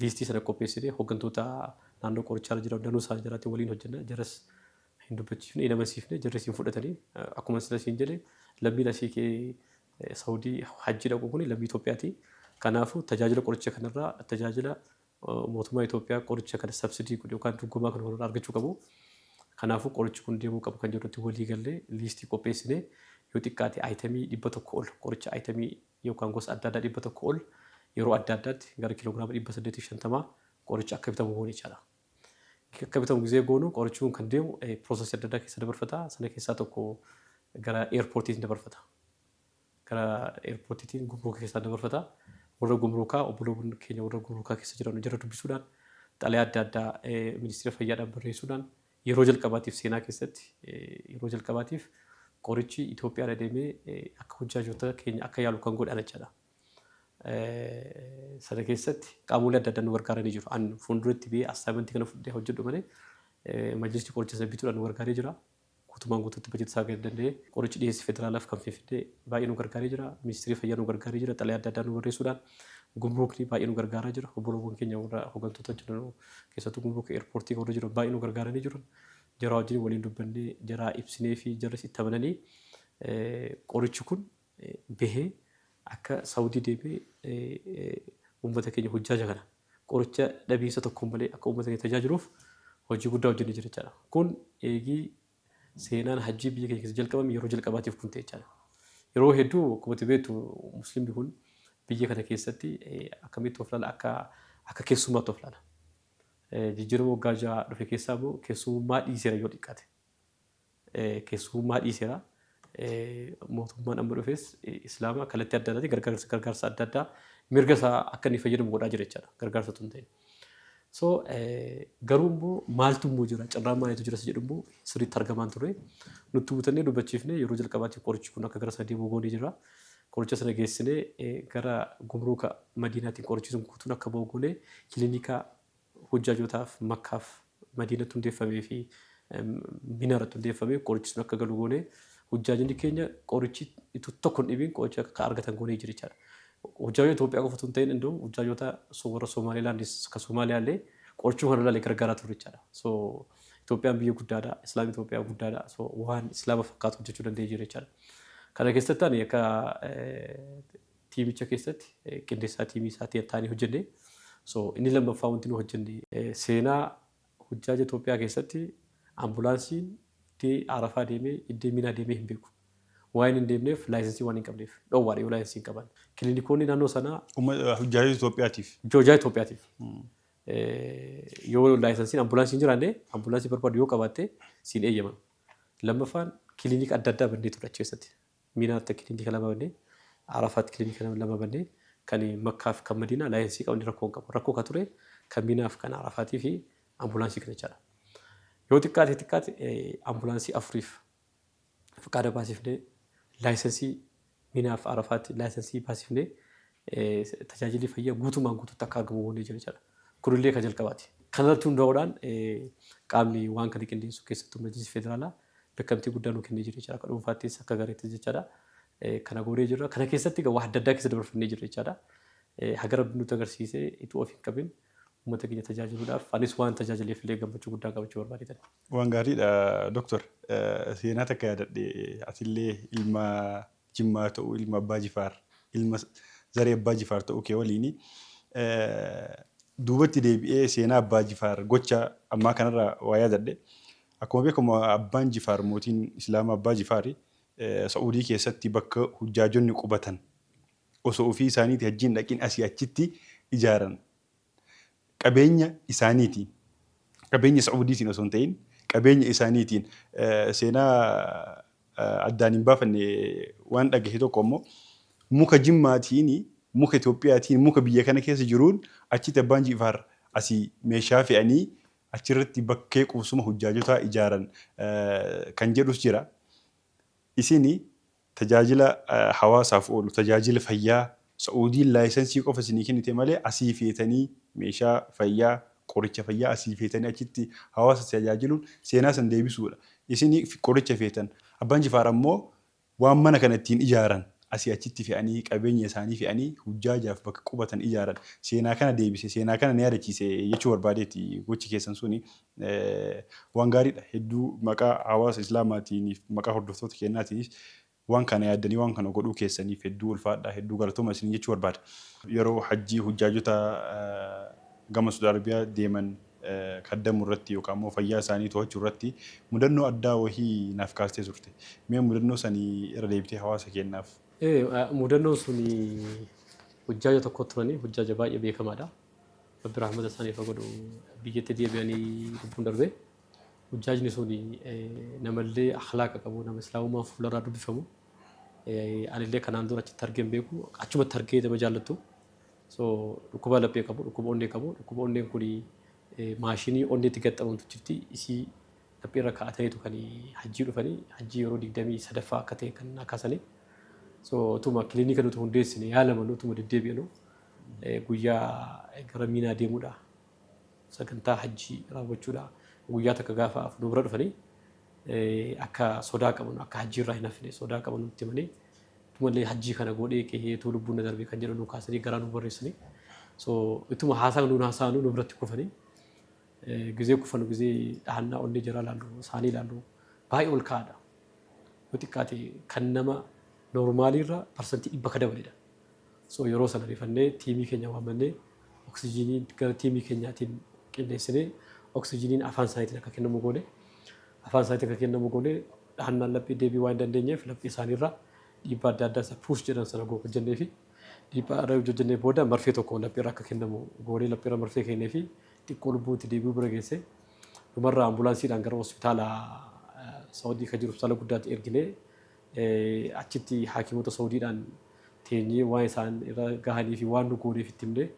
Liistii sana qopheessinee hooggantoota naannoo qorichaa jiran danuu isaanii jiraatti waliin hojjenna. Jaras hin dubbachiifne, hin amansiifne, jarris hin fudhatanii. Akkuma sila siin jedhe, lammiin asii kee Saawudii hajji dhaqu kun lammii Itoophiyaati. Kanaafuu tajaajila qoricha kanarraa, tajaajila mootummaa Itoophiyaa qoricha kana subsidy godhe yookaan dorgomaa kana irraa argachuu qabu. Kanaafuu qorichi kun deemuu qabu kan jedhutti walii gallee liistii qopheessinee yoo xiqqaate itemii 100 ol, qoricha itemii yookaan gosa adda addaa 100 ol, yeroo adda addaatti gara kiiloogiraama 850 qoricha akka bitamu goone jechaadha. Akka bitamu gisee goonu qorichi kun kan deemu processii adda addaa keessa dabarfata. Sana keessaa tokko gara airportiitiin dabarfata. Gara airportiitiin gumruuka keessaa dabarfata. Warra gumruukaa, obboloonni keenya warra gumruukaa keessa jiran jara dubbisuudhaan, xalayaa adda addaa ministeera fayyaadhaan barreessuudhaan yeroo jalqabaatiif, seenaa keessatti yeroo jalqabaatiif qorichi Itoophiyaadha deemee akka hojjaajota keenya akka yaalu kan godhan jechaadha. Sana keessatti qaamolee adda addaa nu gargaaranii jiru. An fuulduratti biyya assignmentii kana fudhee hojjedhu malee majlisni qoricha sana bituudhaan nu gargaaree jira. Guutumaan guutuutti bajeta isaa gadi danda'ee qorichi dhiyeessii federaalaaf kan Finfinnee baay'ee nu gargaaree jira. Ministeerri fayyaa nu gargaaree jira. Xalayaa adda addaa nu barreessuudhaan gumruukni baay'ee nu gargaaraa jira. Obboloowwan keenya warra hooggantoota jiran, keessattuu gumruuka airportii warra jiran, baay'ee nu gargaaranii jiru. Jara wajjin waliin dubbannee jara ibsinee fi jarris itti amananii qorichi kun bahee akka Saawudii deemee uummata keenya hojjaaja kana qoricha dhabiinsa tokko malee akka uummata keenya tajaajiluuf hojii guddaa hojjennee jira jechaadha. Kun eegii seenaan hajjii biyya keenya keessa jalqabame yeroo jalqabaatiif kun ta'e jechaadha. Yeroo hedduu akkuma ati beektu musliimni kun biyya kana keessatti akkamitti of ilaala? Akka keessummaatti of ilaala. Jijjiirama waggaa 6 dhufe keessaa immoo keessummaa dhiiseera yoo xiqqaate. Keessummaa dhiiseera. Mootummaan amma dhufes islaama kallattii adda addaatiin gargaarsa adda addaa mirga isaa akka inni fayyadamu godhaa jira jechaadha. Gargaarsa tun ta'e. So garuu immoo maaltu immoo jira, carraan maaliitu jira isa jedhu immoo sirriitti argamaan ture. Nutti butannee dubbachiifnee yeroo jalqabaatiif qorichi kun akka gara sana deemu goonee jira. Qoricha sana geessinee gara gumruuka Madiinaatiin qorichi sun guutuun akka bahu goonee kilinika hojjaajotaaf Makkaaf Madiinatti hundeeffamee fi Minaratti hundeeffamee qorichi sun akka galu goonee hojjaajonni keenya qorichi itti tokko hin dhibiin qoricha akka argatan goonee jira jechaadha. Hojjaajota Itoophiyaa qofa osoo hin ta'in indoo hojjaajota warra Somaalilaandis kan Somaaliyaa illee qorichuma kana ilaalee gargaaraa ture jechaadha. So Itoophiyaan biyya guddaadha. Islaamni Itoophiyaa guddaadha. So waan Islaama fakkaatu hojjechuu danda'ee jira jechaadha. Kana keessatti ani akka tiimicha keessatti qindeessaa tiimii isaatii ta'anii hojjenne. So inni lammaffaa wanti nu hojjenne, seenaa hujjaaja Itoophiyaa keessatti ambulaansiin iddee Arafaa deemee iddee Minaa deemee hin beeku. Waan hin deemneef licensii waan hin qabneef dhoowwaadha yoo licensii hin qaban. Kiliinikoonni naannoo sanaa Hujjaaja Itoophiyaatiif. Hujjaaja Itoophiyaatiif. Yoo licensiin ambulaansii hin jiraanne, ambulaansii barbaadu yoo qabaatte siin eeyyaman. Lammaffaan kiliinika adda addaa bannee ture achi keessatti. Minaatti kiliinika lama bannee, Arafaatti kiliinika lama bannee, kan Makkaa fi kan Madiinaa licensii qabni rakkoo hin qabu. Rakkoo kan ture kan Minaa fi kan Arafaatii fi ambulaansii kana jechaadha. Yoo xiqqaate xiqqaate ambulaansii afuriif faqaada baasifnee, licensii Minaa fi Arafaatti licensii baasifnee tajaajilli fayyaa guutumaan guutuutti akka argamu goonee jira jechaadha. Kunillee kan jalqabaati. Kanarratti hundaa'uudhaan qaamni waan kana qindeessu, keessattuu Majlisii Federaalaa, beekamtii guddaa nu kennee jira jechaadha. Akka dhuunfaattis akka gareettis jechaadha. Kana goonee jirra. Kana keessatti waa adda addaa keessa dabarfannee jirra jechaadha. Haga Rabbi nutti agarsiisee ituu of hin qabin Uummata keenya tajaajiluudhaaf anis waan tajaajileef illee gammachuu guddaa qabachuu barbaadetan. Waan gaariidha, Doktor. Seenaa takka yaadadhe. Atillee ilma Jimmaa ta'uu, ilma Abbaa Jifaar, ilma zaree Abbaa Jifaar ta'uu kee waliini duubatti deebi'ee seenaa Abbaa Jifaar gocha ammaa kanarraa waa yaadadhe. Akkuma beekamu Abbaan Jifaar, mootiin Islaamaa Abbaa Jifaari, Sa'uudii keessatti bakka hujjaajonni qubatan osoo ofii isaaniiti hajjiin dhaqin asii achitti ijaaran. Qabeenya isaaniitiin, qabeenya Sa'uudiitiin osoo hin ta'in qabeenya isaaniitiin. Seenaa addaan hin baafanne waan dhagahe tokko ammoo muka Jimmaatiin, muka Itoophiyaatiin, muka biyya kana keessa jiruun achitti Abbaan Jifaar asii meeshaa fe'anii achirratti bakkee qubsuma hujjaajotaa ijaaran kan jedhus jira. Isin tajaajila hawaasaaf oolu, tajaajila fayyaa Sa'uudiin laayisansii qofa isinii kennite malee asii feetanii meeshaa fayyaa, qoricha fayyaa asii feetanii achitti hawaasa tajaajiluun seenaa san deebisuudha. Isin qoricha feetan. Abbaan Jifaar ammoo waan mana kana ittiin ijaaran asii achitti fe'anii, qabeenya isaanii fe'anii hujjaajaaf bakka qubatan ijaaran. Seenaa kana deebise, seenaa kana na yaadachiise jechuu barbaadeeti. Gochi keessan suni waan gaariidha. Hedduu maqaa hawaasa Islaamaatiiniif, maqaa hordoftoota keenyaatiinis waan kana yaaddanii waan kana godhuu keessaniif hedduu ulfaadhaa, hedduu galatooma isiniin jechuu barbaada. Yeroo hajjii hujjaajota gama Saudi Arabiyaa deeman kaddamuu irratti yookaan immoo fayyaa isaanii to'achuu irratti mudannoo addaa wahii naaf kaastee turte. Mee mudannoo sanii irra deebitee hawaasa keenyaaf. Mudannoon sun hujjaaja tokko turanii, hujjaaja baay'ee beekamaadha. Rabbi rahmata isaaniif haa godhu, biyyatti deebi'anii lubbuun darbee. Hujjaajni sun namallee akhlaaqa qabu, nama Islaamummaan fuularraa dubbifamu. Anillee kanaan dura achitti argee hin beeku. Achumatti argee nama jaallattu. So dhukkuba laphee qabu, dhukkuba onnee qabu. Dhukkuba onneen kun maashinii onneetti gaxxamamtu jirti. Isii laphee irra kaa'ataniitu kan hajjii dhufanii, hajjii yeroo 23ffaa akka ta'e kan kaasanii. So utuma kilinika nuti hundeessine yaalaman, utuma deddeebi'anu, guyyaa gara Miinaa deemuudha. Sagantaa hajjii raawwachuudha. Guyyaa takka gaafa nu bira dhufanii akka sodaa qaban, akka hajjii irraa hin hafne sodaa qaban nutti himanii, utumallee hajjii kana godhee qe'eetu lubbuun na darbe kan jedhu nu kaasanii garaa nu barreessanii. So ituma haasaa nuun haasa'anu nu biratti kufanii, gizee kufanu, gizee dhahannaa onnee jaraa ilaallu, isaanii ilaallu, baay'ee ol ka'aadha. Yoo xiqqaate kan nama normalii irra 100% ka dabaledha. So yeroo sana rifannee tiimii keenya waamannee, oksijiinii gara tiimii keenyaatiin qindeessinee, oksijiiniin afaan isaaniitiin akka kennamu goone. Afaan isaaniitiin akka kennamu goone. Dhahannaan laphee deebii waan hin dandeenyeef laphee isaaniirra dhiibbaa adda addaa isa push jedhan sana hojjennee fi dhiibbaa irra hojjennee booda marfee tokko lapheerra akka kennamu goonee, lapheerra marfee kennee fi xiqqoo lubbuutti deebi'uu bira geesse. Dhumarraa ambulaansiidhaan gara hospitaala Saawudii kan jiru hospitaala guddaatti erginee, achitti haakimoota Saawudiidhaan teenyee waan isaan irra gahanii fi waan nu gooneef itti himnee,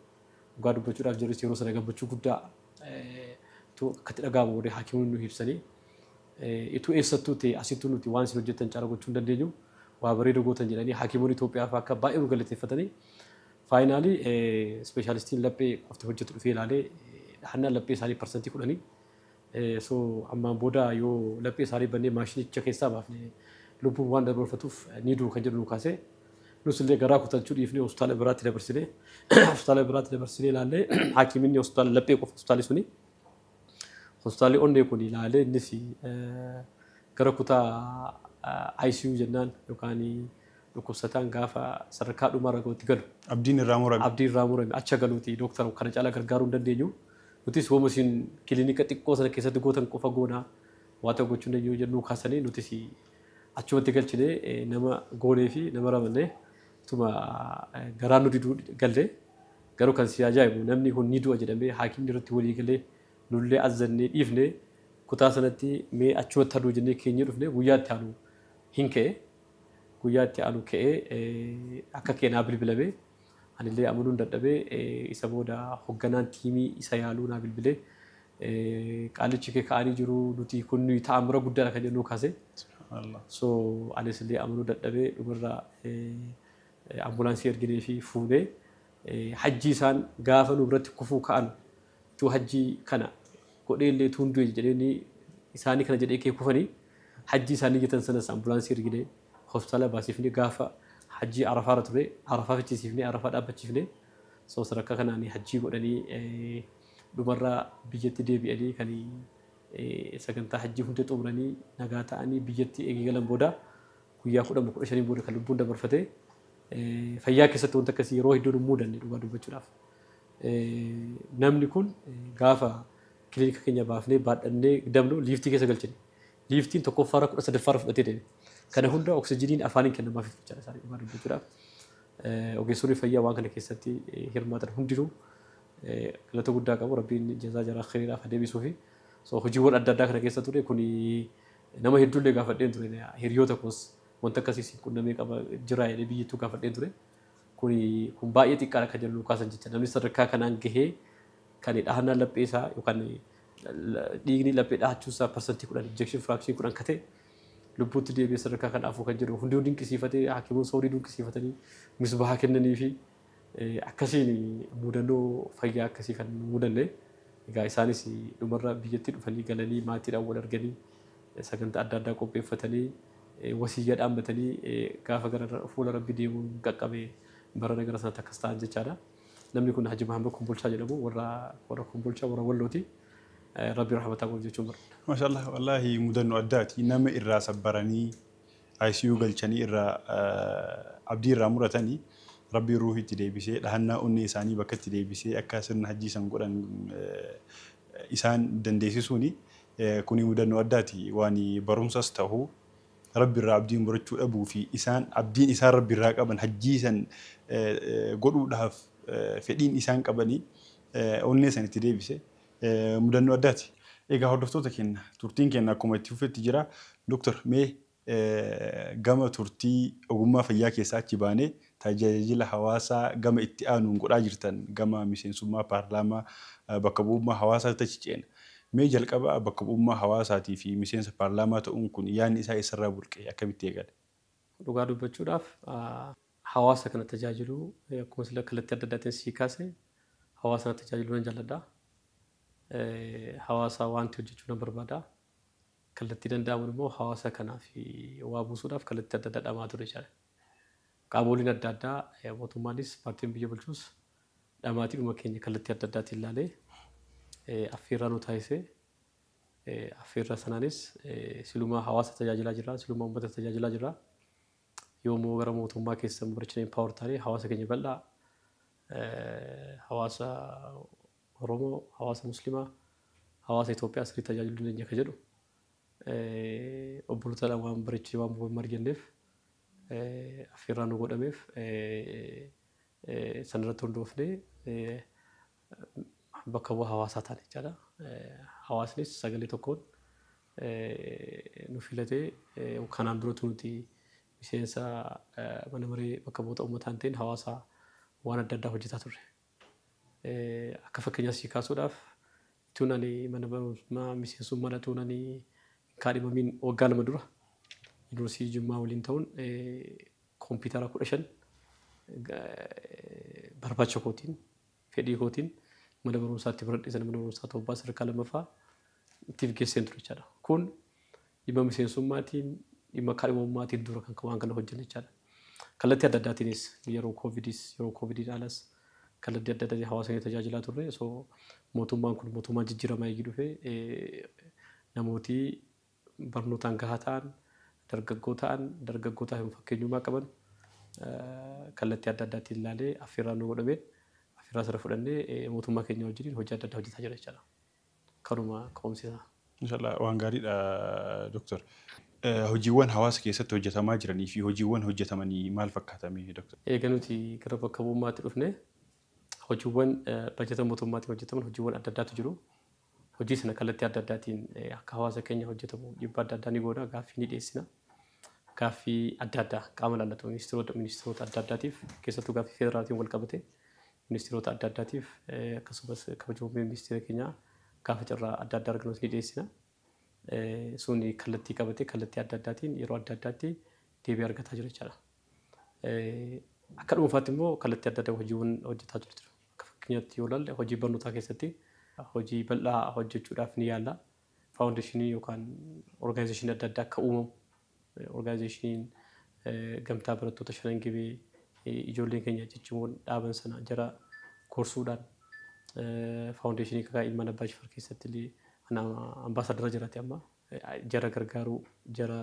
dhugaa dubbachuudhaaf jirus yeroo sana gammachuu guddaa akkatti dhaga'amu godhee haakimoonni nu ibsanii, ituu eessattuu ta'e asittuu nuti waan isin hojjettan caala gochuu hin dandeenyu, waa bareeda gootan jedhanii, haakimoonni Itoophiyaa fa'aa akka baay'ee nu galateeffatanii, finally ispeeshaalistiin laphee qofti hojjetu dhufee ilaalee, dhahannaan laphee isaanii 10%. So ammaan booda yoo laphee isaanii bannee maashinicha keessaa baafne lubbuun waan dabarfatuuf ni du'u kan jedhu nu kaasee, nus illee garaa kutachuu dhiifnee hospitaala biraatti dabarsinee, hospitaala biraatti dabarsinee ilaallee, hakiminni hospitaala laphee qofa, hospitaalli suni hospitaalli onnee kun ilaalee, innis gara kutaa ICU jennaan yookaan dhukkubsataan gaafa sadarkaa dhumaarra gahutti galu. Abdiin irraa murame. Abdiin irraa murame acha galuuti, dooktar, kana caalaa gargaaruu hin dandeenyu. Nutis wooma isin kilinika xiqqoo sana keessatti gootan qofa goonaa, waa ta'u gochuu hin dandeenyu jennuu kaasanii, nutis achumatti galchinee nama goonee fi nama ramannee ituma garaan nu diduu galle. Garuu kan si ajaa'ibu, namni kun ni du'a jedhamee haakimni irratti walii galee, nullee azzannee dhiifne, kutaa sanatti mee achumatti haduu jennee keenyee dhufne, guyyaa itti aanu hin ka'e. Guyyaa itti aanu ka'ee, akka ka'e naa bilbilame. Anillee amanuun dadhabee. Isa booda hogganaan tiimii isa yaaluu naa bilbilee, qaalichi kee ka'anii jiru, nuti kun nuyi ta'amura guddaadha kan jennu kaase. So anis illee amanuu dadhabee, dhumarraa ambulaansii erginee fi fuunee hajjii isaan gaafa nu biratti kufuu ka'an, utuu hajjii kana godhee illee tuun du'e jedhanii isaanii kana jedhee kee kufanii, hajjii isaanii jettan sanas ambulaansii erginee hospitaala baasifnee, gaafa hajjii Arafaarra ture Arafaa fichisiifnee, Arafaa dhaabbachiifnee. So sadarkaa kanaan hajjii godhanii Dhumarraa biyyatti deebi'anii kan sagantaa hajjii hunda xumuranii nagaa ta'anii biyyatti eegalan booda guyyaa 10 15 booda kan lubbuun dabarfate. Fayyaa keessatti wanta akkasii yeroo hedduu hin mudanne dhugaa dubbachuudhaaf. Namni kun gaafa kilinika keenya baafnee baadhannee dabnu liiftii keessa galchine. Liiftiin tokkoffaarra 13ffaarra fudhatee deeme. Kana hunda oksijiniin afaaniin kennamaaf jechaadha isaanii dhugaa dubbachuudhaaf. Ogeessonni fayyaa waan kana keessatti hirmaatan hundinuu galata guddaa qabu. Rabbiin jazaa jaraa khayriidhaaf deebisuu fi so hojiiwwan adda addaa kana keessa ture kuni nama hedduullee gaafadheen ture, hiriyoota koos wanta akkasii si qunnamee qaba jira jedhee biyyattuu gaafadheen ture. Kuni kun baay'ee xiqqaadha kan jedhu kaasan jecha. Namni sadarkaa kanaan gahee kan dhahannaa laphee isaa yookaan dhiigni laphee dhahachuu isaa 10% ejection fraction 10 ka ta'e lubbuutti deebi'ee sadarkaa kanaafuu kan jedhu hundinuu dinqisiifatee, hakiimoon Saudii dinqisiifatanii misbahaa kennanii fi akkasiin mudannoo fayyaa akkasii kan mudanne. Egaa isaanis dhumarra biyyatti dhufanii galanii maatiidhaan wal arganii sagantaa adda addaa qopheeffatanii wasiyyaa dhaammatanii gaafa gara fuula Rabbi deemuun qaqqabe barana gara sanatti akkas ta'an jechaadha. Namni kun Haji Mahammad Kombolchaa jedhamu, warra Kombolchaa, warra Wallooti. Rabbi rahmataa godhu jechuun barbaada. Maashaallah, wallaahi mudannoo addaati. Nama irraa sabbaranii ICU galchanii irraa abdii irraa muratanii Rabbiin ruuhii itti deebisee dhahannaa onnee isaanii bakka itti deebisee akka sirna hajjii san godhan isaan dandeessisuuni kuni mudannoo addaati. Waan barumsas ta'u Rabbi irraa abdii murachuu dhabuu fi isaan abdiin isaan Rabbi irraa qaban hajjii san godhuudhaaf fedhiin isaan qabanii onnee san itti deebise mudannoo addaati. Egaa hordoftoota keenya, turtiin keenya akkuma itti fufetti jira. Doktor, mee gama turtii ogummaa fayyaa keessaa achi baanee tajaajila hawaasaa gama itti aanuun godhaa jirtan gama miseensummaa paarlaamaa bakka bu'ummaa hawaasaatti achi ceena. Mee jalqaba bakka bu'ummaa hawaasaatii fi miseensa paarlaamaa ta'uun kun yaadni isaa eessarraa burqe, akkamitti eegale? Dhugaa dubbachuudhaaf hawaasa kana tajaajiluu, akkuma sila kallattii adda addaatiin sii kaase, hawaasa kana tajaajiluu nan jaalladha. Hawaasa wanti hojjechuu nan barbaada. Kallattii danda'amuun immoo hawaasa kanaaf waa buusuudhaaf kallattii adda addaa dhamaa ture jechaadha. Qaamoliin adda addaa, mootummaanis paartiin biyya bulchus dhamaatiidhuma keenya kallattii adda addaatiin ilaalee affeerraa nu taasisee, affeerraa sanaanis silumaa hawaasa tajaajilaa jirra, silumaa uummata tajaajilaa jirra. Yoommoo gara mootummaa keessa barachinee empower taanee hawaasa keenya bal'aa, hawaasa Oromoo, hawaasa Muslimaa, hawaasa Itoophiyaa sirrii tajaajiluu dandeenya ka jedhu obbolotaadhaan waan bareechee waan mari'anneef affeerraa nu godhameef sanarratti hundoofnee bakka bu'aa hawaasaa taane jechaadha. Hawaasnis sagalee tokkoon nu filatee kanaan duratti nuti miseensa mana maree bakka bu'oota uummataa hin ta'in hawaasa waan adda addaa hojjetaa turre. Akka fakkeenyaas si kaasuudhaaf, ituun ani mana barumsaa miseensummaa ituun ani hin kaadhimamiin waggaa 2 dura Yuunivarsiitii Jimmaa waliin ta'uun kompiitara 15 barbaacha kootiin, fedhii kootiin mana barumsaatti baradhe sana, mana barumsaa Toobbaa sadarkaa lammaffaa ittiif geesseen ture jechaadha. Kun dhimma miseensummaatiin, dhimma kaadhimamummaatiin dura kan waan kana hojjenne jechaadha. Kallattii adda addaatiinis yeroo koovidis, yeroo koovidiin alas kallattii adda addaatiin hawaasa keenya tajaajilaa turre. So mootummaan kun mootummaan jijjiiramaa eegii dhufe namooti barnootaan gahaa ta'an, dargaggoo ta'an, dargaggootaaf fakkeenyummaa qaban kallattii adda addaatiin ilaalee affeerraa nu godhameen affeerraa sana fudhannee mootummaa keenya wajjiniin hojii adda addaa hojjetaa jira jechaadha. Kanuma ka'umsi isaa. Inshallah, waan gaariidha, Doktor. Hojiiwwan hawaasa keessatti hojjetamaa jiranii fi hojiiwwan hojjetamanii maal fakkaatamee, Doktor? Eega nuti gara bakka bu'ummaatti dhufne hojiiwwan bajata mootummaatiin hojjetaman hojiiwwan adda addaatu jiru. Hojii sana kallattii adda addaatiin akka hawaasa keenya hojjetamu dhiibbaa adda addaa ni goona, gaaffii ni dhiyeessina. Gaaffii adda addaa qaama ilaallatu ministeerota adda addaatiif, keessattuu gaaffii federaalaatiin wal qabate ministeerota adda addaatiif, akkasumas kabajamoo ministeera keenyaa gaafa carraa adda addaa argannus ni dhiyeessina. Suni kallattii qabatee kallattii adda addaatiin yeroo adda addaatti deebii argataa jira jechaadha. Akka dhuunfaatti immoo kallattii adda addaa hojiiwwan hojjetaa jiru. Akka fakkeenyaatti yoo ilaalle hojii barnootaa keessatti hojii bal'aa hojjechuudhaaf ni yaalla. Faawundeeshinii yookaan organization adda addaa akka uumamu, organizationiin gamtaa barattoota Shanan Gibee ijoolleen keenya ciccimoon dhaaban sana jara gorsuudhaan Faawundeeshinii kakaa ilmaan Abbaa Jifaar keessatti illee ambaasaadara jiraate amma jara gargaaruu, jara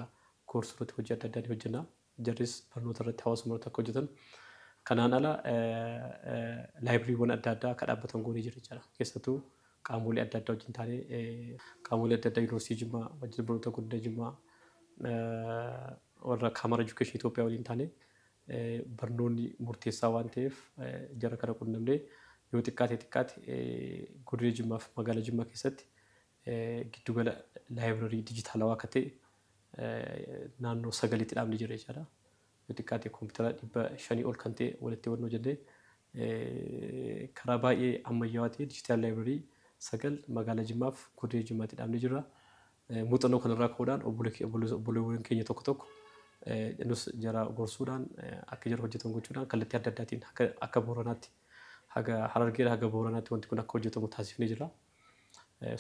gorsuu irratti hojii adda addaa ni hojjenna. Jarris barnoota irratti, hawaasummaa irratti akka hojjetan. Kanaan ala laayibiriiwwan adda addaa akka dhaabbatan goonee jira jechaadha. Keessattuu qaamolee adda addaa wajjin taanee, qaamolee adda addaa, Yuunivarsiitii Jimmaa, Waajjira Barnoota Godina Jimmaa, warra Kaamara Education Itoophiyaa waliin taanee, barnoonni murteessaa waan ta'eef jara kana qunnamnee yoo xiqqaate xiqqaate godina Jimmaa fi magaalaa Jimmaa keessatti giddugala laayibrarii dijitaalawaa akka ta'e naannoo 9tti dhaabnee jira jechaadha. Yoo xiqqaate koompitara 500 ol kan ta'e walitti hubannoo jennee karaa baay'ee ammayyaawaa ta'e digital library 9 magaalaa Jimmaaf godina Jimmaatti dhaabnee jirra. Muuxannoo kanarraa ka'uudhaan obboleewwan keenya tokko tokko nus jara gorsuudhaan, akka jara hojjetan gochuudhaan, kallattii adda addaatiin akka Booranaatti, haga Harargeedha haga Booranaatti wanti kun akka hojjetamu taasifnee jira.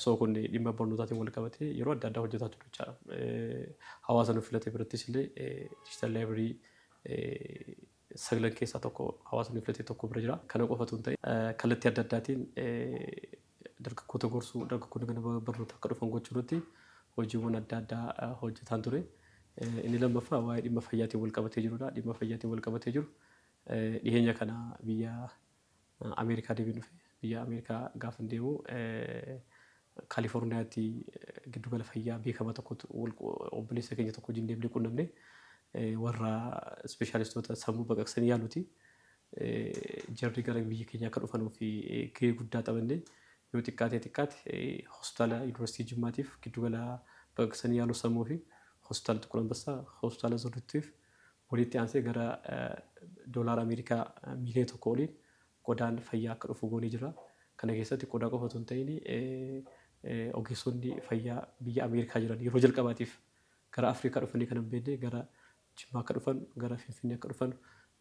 So kun dhimma barnootaatiin wal qabatee yeroo adda addaa hojjetaa ture jechaadha. Hawaasa nu filate birattis illee digital library saglan keessaa tokko hawaasa nu filate tokko bira jira. Kana qofatu hin ta'in, kallattii adda addaatiin dargaggoota gorsuu, dargaggoonni gara barnoota akka dhufan gochuu irratti hojiiwwan adda addaa hojjetaan ture. Inni lammaffaa waa'ee dhimma fayyaatiin wal qabatee jirudha. Dhimma fayyaatiin wal qabatee jiru, dhiyeenya kana biyya Ameerikaa deebiin dhufe. Biyya Ameerikaa gaafa deemu Kaalifoorniyaatti giddugala fayyaa beekamaa tokkotti obboleessa keenya tokko wajjin deemnee qunnamne, warra ispeeshaalistoota sammuu baqaqsanii yaaluuti. Jarri gara biyya keenya akka dhufanuu fi gahee guddaa taphanne, yoo xiqqaate xiqqaate hospitaala Yuunivarsiitii Jimmaatiif giddugala baqaqsanii yaaluu sammuu fi hospitaala Xuqur Ambassaa, hospitaala Zawdittuuf walitti aansee gara doolaara Ameerikaa miiliyoona 1 oliin qodaan fayyaa akka dhufu goonee jira. Kana keessatti qodaa qofa otoo hin ta'in, ogeessonni fayyaa biyya Ameerikaa jiran yeroo jalqabaatiif gara Afrikaa dhufanii kan hin beekne gara Jimmaa akka dhufan, gara Finfinnee akka dhufan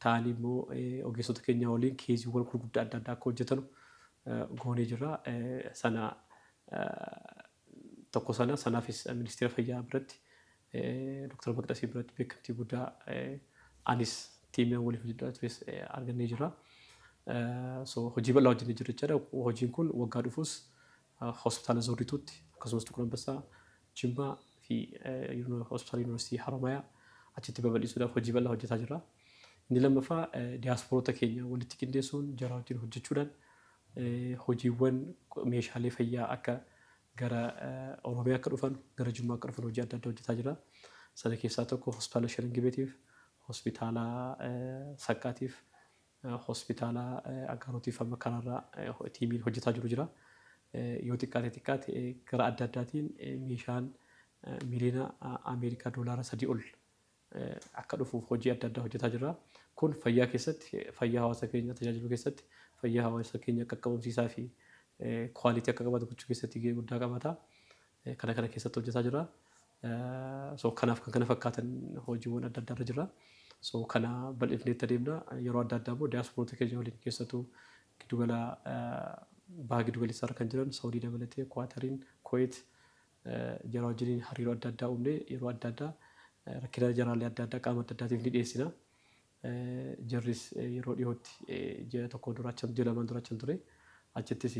ta'anii immoo ogeessota keenya waliin keeziiwwan gurguddaa adda addaa akka hojjetan goonee jirra. Sana tokko sana sanaafis ministeera fayyaa biratti, Dr. Maqdasii biratti beekamtii guddaa anis tiimiin waliin hojjechaa tures argannee jirra. So hojii bal'aa hojjennee jirra jechaadha. Hojiin kun waggaa dhufus hospitaala Zawdituutti, akkasumas Xuqur Ambassaa, Jimmaa fi hospitaala Yuunivarsiitii Haromayaa achitti babal'isuudhaaf hojii bal'aa hojjetaa jirra. Inni lammaffaa diyaaspoorota keenya walitti qindeessuun jara wajjin hojjechuudhaan hojiiwwan meeshaalee fayyaa akka gara Oromiyaa akka dhufan, gara Jimmaa akka dhufan hojii adda addaa hojjetaa jira. Sana keessaa tokko hospitaala Shanan Gibeetiif, hospitaala Saqqaatiif, hospitaala Aggaarootiif amma karaarra tiimiin hojjetaa jiru jira. Yoo xiqqaate xiqqaate gara adda addaatiin meeshaan miliyoona Ameerikaa doolaara 3 ol akka dhufuuf hojii adda addaa hojjetaa jirra. Kun fayyaa keessatti, fayyaa hawaasa keenya tajaajiluu keessatti, fayyaa hawaasa keenya qaqqabamsiisaa fi quality akka qabaatu gochuu keessatti gahee guddaa qabaata. Kana kana keessatti hojjetaa jirra. So kanaaf kan kana fakkaatan hojiiwwan adda addaa irra jirra. So kana bal'ifnee itti adeemna. Yeroo adda addaa immoo diyaaspoorota keenya waliin, keessattuu giddugala baha giddugaleessaa irra kan jiran, Saawudii dabalatee, Kuwaatariin, Kuweet, jara wajjiniin hariiroo adda addaa uumnee yeroo adda addaa rakkina jaraalee adda addaa qaama adda addaatiif ni dhiyeessina. Jarris yeroo dhiyootti ji'a tokko dura achan, ji'a 2n dura achan ture. Achittis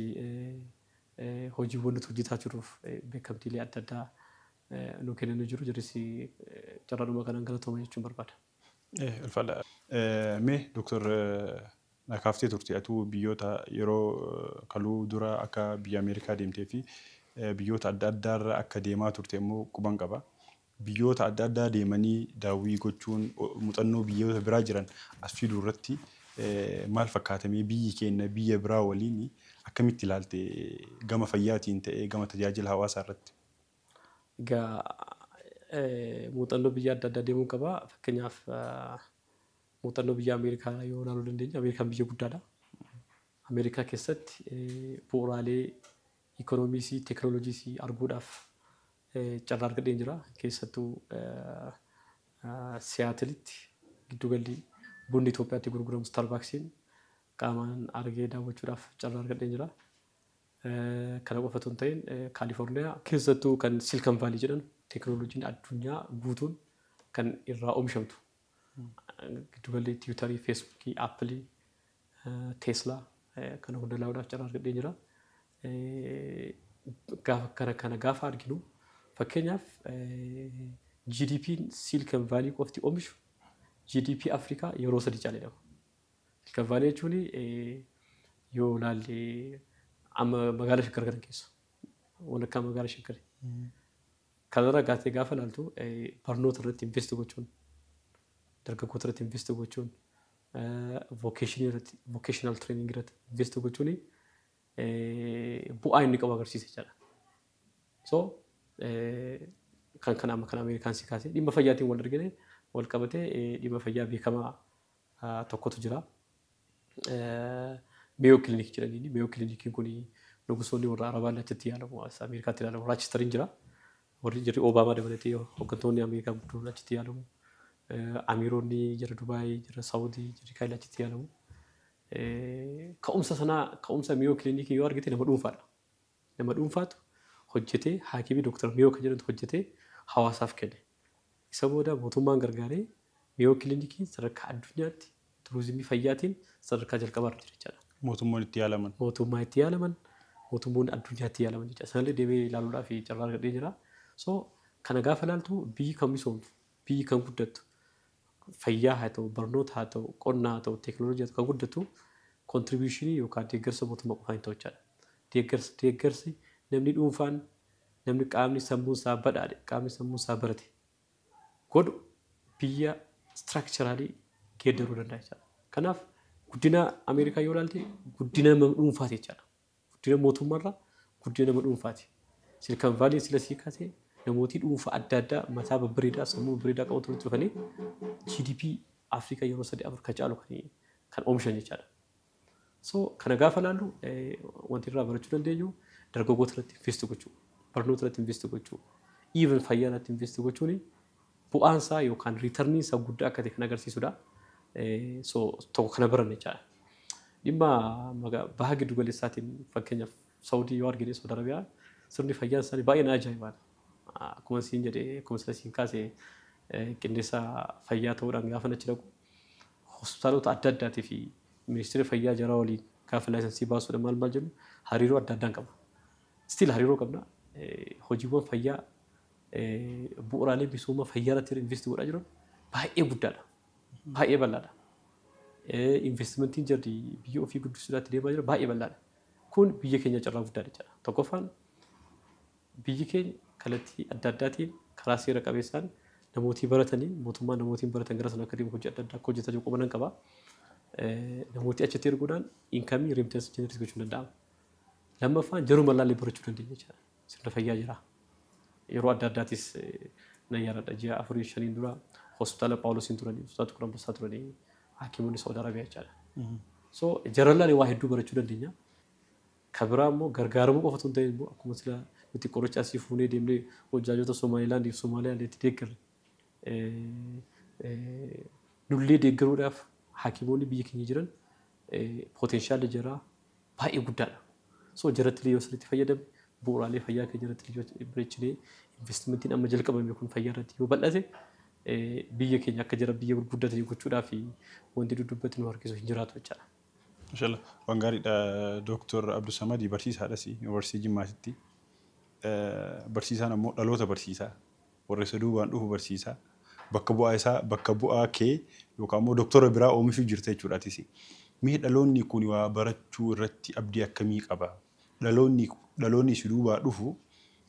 hojiiwwan nuti hojjetaa jirruuf beekamtiilee adda addaa nu kennanii jiru. Jarris carraadhuma kanaan galatooma jechuun barbaada. Ulfaadha. Mee Dooktar, na kaaftee turte atuu biyyoota yeroo kaluu dura akka biyya Ameerikaa deemtee fi biyyoota adda addaarra akka deemaa turte immoo quban qaba. Biyyoota adda addaa deemanii daawwii gochuun muuxannoo biyyoota biraa jiran as fiduu irratti maal fakkaatamee, biyyi keenya biyya biraa waliin akkamitti ilaalte, gama fayyaatiin ta'ee gama tajaajila hawaasaa irratti? Egaa muuxannoo biyya adda addaa deemuun qaba. Fakkeenyaaf muuxannoo biyya Ameerikaa yoo ilaaluu dandeenya, Ameerikaan biyya guddaadha. Ameerikaa keessatti bu'uuraalee ikoonomiisii, teekinooloojiisii arguudhaaf carraa argadheen jira. Keessattuu Siyaatilitti giddugalli bunni Itoophiyaatti gurguramu Starbucksiin qaamaan argee daawwachuudhaaf carraa argadheen jira. Kana qofa otoo hin ta'in, Kaalifoorniyaa keessattuu kan Silicon Valley jedhan, teekinooloojiin addunyaa guutuun kan irraa oomishamtu, giddugalli Tiwiitarii, Feesbuukii, Aappilii, Teeslaa Kana hunda ilaaluudhaaf carraa argadhee jira. Gaafa kana gaafa arginu, fakkeenyaaf, GDP'n Silicon Valley qofti oomishu GDP Afrikaa yeroo 3 caalee dhaba. Silicon Valley jechuun yoo ilaalle amma magaalaa Shaggar kana keessa, walakkaa magaalaa Shaggar. Kanarra gaatee gaafa ilaaltu, barnoota irratti invest gochuun, dargaggoota irratti invest gochuun, vocationii irratti, vocational training irratti invest gochuun bu'aa inni qabu agarsiisa jechaadha. So kan amma kan Ameerikaan si kaasee dhimma fayyaatiin wal argine wal qabatee, dhimma fayyaa beekamaa tokkotu jira. Mayo Clinic jedhanii. Mayo Clinic iin kun nugusoonni warra Arabaa achitti yaalamu, Ameerikaatti yaalamu. Rochester iin jira. Warri jirri Obaamaa dabalatee hooggantoonni Ameerikaa guddoon achitti yaalamu. Amiironni jira Dubaay, jira Saawudii, jira Kaayil achitti yaalamu. Ka'umsa sanaa, ka'umsa Mayo Clinic yoo argite, nama dhuunfaadha. Nama dhuunfaatu hojjetee, haakimii Dooktar Mayo kan jedhamtu hojjetee hawaasaaf kenne. Isa booda mootummaan gargaaree Mayo Clinic sadarkaa addunyaatti turizimii fayyaatiin sadarkaa jalqabaarra jira jechaadha. Mootummoon itti yaalaman. Mootummaa itti yaalaman, mootummoonni addunyaatti yaalaman jechuudha. Sanallee deemee ilaaluudhaaf carraa argadhee jira. So kana gaafa ilaaltu, biyyi kan misoomtu, biyyi kan guddattu, fayyaa haa ta'u, barnoota haa ta'u, qonna haa ta'u, teekinooloojii haa ta'u, kan guddatu contribution yookaan deeggarsa mootummaa qofaan hin ta'u jechaadha. Deeggarsi namni dhuunfaan, namni qaamni sammuun isaa badhaadhe, qaamni sammuun isaa barate godhu biyya structurally geeddaruu danda'a jechaadha. Kanaaf guddina Ameerikaa yoo ilaalte, guddina nama dhuunfaati jechaadha. Guddina mootummaarraa guddina nama dhuunfaati. Silicon Valley sila sii kaasee, namootii dhuunfaa adda addaa mataa babbareedaa, sammuu babbareedaa qabu walitti dhufanii GDP Afrikaa yeroo 3 4 kan caalu kan oomishan jechaadha. So kana gaafa ilaallu, wanti irraa barachuu dandeenyu dargaggoota irratti invest gochuu, barnoota irratti invest gochuu, even fayyaa irratti invest gochuun bu'aan isaa yookaan return iin isaa guddaa akka ta'e kan agarsiisudha. So tokko kana baranne jechaadha. Dhimma baha giddu galeessaatiin, fakkeenyaaf Saawudii yoo argine, Saawud Arabiyaa, sirni fayyaa isaanii baay'ee na ajaa'ibaadha. Akkuma siin jedhee, akkuma sila siin kaase, qindeessaa fayyaa ta'uudhaan gaafa achi dhaqu, hospitaalota adda addaatii fi ministeera fayyaa jaraa waliin gaafa license baasuudha maal maal jennu, hariiroo adda addaan qabna. Still hariiroo qabna. Hojiiwwan fayyaa, bu'uuraalee misooma fayyaa irratti invest godhaa jiran baay'ee guddaadha. Baay'ee bal'aadha. Investment iin jarri biyya ofii guddisuudhaatti deemaa jiran baay'ee bal'aadha. Kun biyya keenya carraa guddaadha jechuudha. Tokkoffaan, biyyi keenya kallattii adda addaatiin karaa seera qabeessaan namootii baratanii, mootummaan namootiin baratan gara sana akka deemu hojii adda addaa akka hojjetaa jiru quba nan qaba. Namootii achitti erguudhaan income remittance generate gochuun danda'ama. Lammaffaan, jaruma laallee barachuu dandeenya jechuudha. Sirna fayyaa jira. Yeroo adda addaatis nan yaadadha, ji'a 4 5n dura hospitaala Phaawulosiin turanii, hospitaala Tukur Ambassaa turanii hakiimonni Saawud Arabiyaa jechaadha. So jarallaan waa hedduu barachuu dandeenya. Kan biraa immoo gargaaramuu qofa osoo hin ta'in immoo, akkuma sila nuti qoricha asii fuunee deemnee hojjaajota Somaalilaandii fi Somaaliyaandiitti deeggarre, nullee deeggaruudhaaf hakiimoonni biyya keenya jiran potential li jaraa baay'ee guddaadha. So jaratti illee yoo sirriitti fayyadamne, bu'uuraalee fayyaa keenya irratti illee bareechinee, investment iin amma jalqabame kun fayyaa irratti yoo bal'ate, biyya keenya akka jara biyya gurguddatanii gochuudhaaf wanti duddubbatti nu harkisu hin jiraatu jechaadha. Mashallah, waan gaariidha. Dooktor Abdulsamadii barsiisaadhas Yuunivarsiitii Jimmaatitti. Barsiisaan ammoo dhaloota barsiisaa, warra isa duubaan dhufu barsiisaa, bakka bu'aa isaa, bakka bu'aa kee yookaan immoo doktora biraa oomishuu jirta jechuudha atis. Mee dhaloonni kun waa barachuu irratti abdii akkamii qaba? Dhaloonni si duubaa dhufu,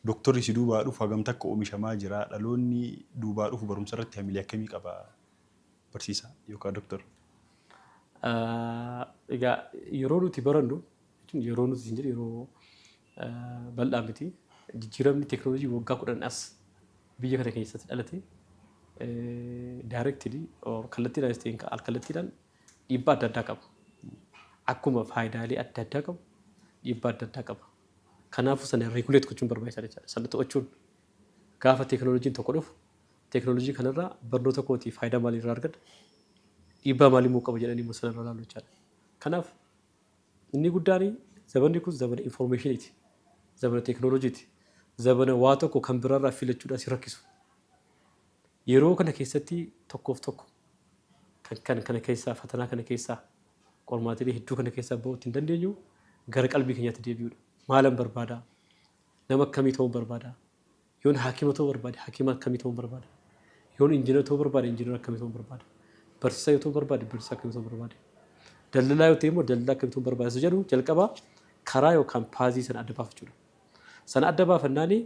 doktorri si duubaa dhufu hagam takka oomishamaa jira? Dhaloonni duubaa dhufu barumsa irratti hamilee akkamii qaba, barsiisaa yookaan doktor? Egaa yeroo nuti barannu jechuun, yeroo nuti hin jedhu, yeroo bal'aa miti. Jijjiiramni teekinooloojii waggaa 10 as biyya kana keessatti dhalate directly kallattiidhaanis ta'e al-kallattiidhaan dhiibbaa adda addaa qaba. Akkuma faayidaalee adda addaa qabu, dhiibbaa adda addaa qaba. Kanaafuu sana regulate gochuun barbaachisaadha jechaadha. Sana to'achuun, gaafa teekinooloojiin tokko dhufu, teekinooloojii kanarraa barnoota kootii faayidaa maalii irraa argadha? Dhiibbaa maalii immoo qaba jedhanii immoo sanarra ilaalu jechaadha. Kanaaf inni guddaan, zamanni kun zamana information iiti. Zamana teekinooloojiiti. Zamana waa tokko kan biraarraa filachuudhaan si rakkisu. Yeroo kana keessatti tokkoof tokko kan kana keessaa fatanaa kana keessaa Qormaatilee hedduu kana keessaa bahuu ittiin dandeenyu gara qalbii keenyaatti deebi'uudha. Maalan barbaadaa? Nama akkamii ta'uu barbaadaa? Yoon haakima ta'uu barbaade, haakima akkamii ta'uu barbaada? Yoon injiinara ta'uu barbaade, injiinara akkamii ta'uu barbaada? Barsiisaa yoo ta'uu barbaade, barsiisaa akkamii ta'uu barbaade? Daldalaa yoo ta'e immoo daldalaa akkamii ta'uu barbaada? Isa jedhu jalqaba karaa yookaan path sana adda baafachuudha. Sana adda baafannaani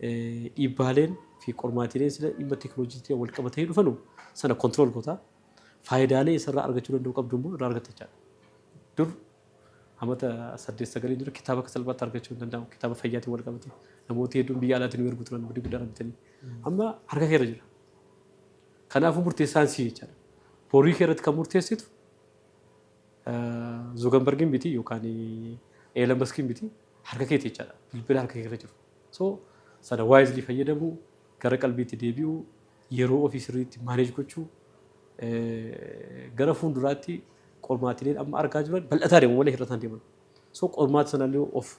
dhiibbaaleen fi qormaatileen sila dhimma teekinooloojiitiin wal qabatanii dhufanu sana control goota. Faayidaalee isarraa argachuu danda'u qabdu immoo irraa argatta jechaadha. Dur amata 8 9 dura kitaaba akka salphaatti argachuu hin danda'amu. Kitaaba fayyaatiin wal qabate. Namooti hedduun biyya alaatiin nu ergu turan guddi guddaa bitanii. Amma harka keerra jira. Kanaafuu murteessaan si jechaadha. Borii kee irratti kan murteessitu Zuckerbergiin miti yookaan Elon Muskiin miti, harka keeti jechaadha. Bilbila harka keerra jiru. So sana wisely fayyadamuu, gara qalbiitti deebi'uu, yeroo ofii sirriitti manage gochuu, gara fuulduraatti qormaatileen amma argaa jiran bal'ataa deemu malee hir'ataa deeman. So qormaata sanallee of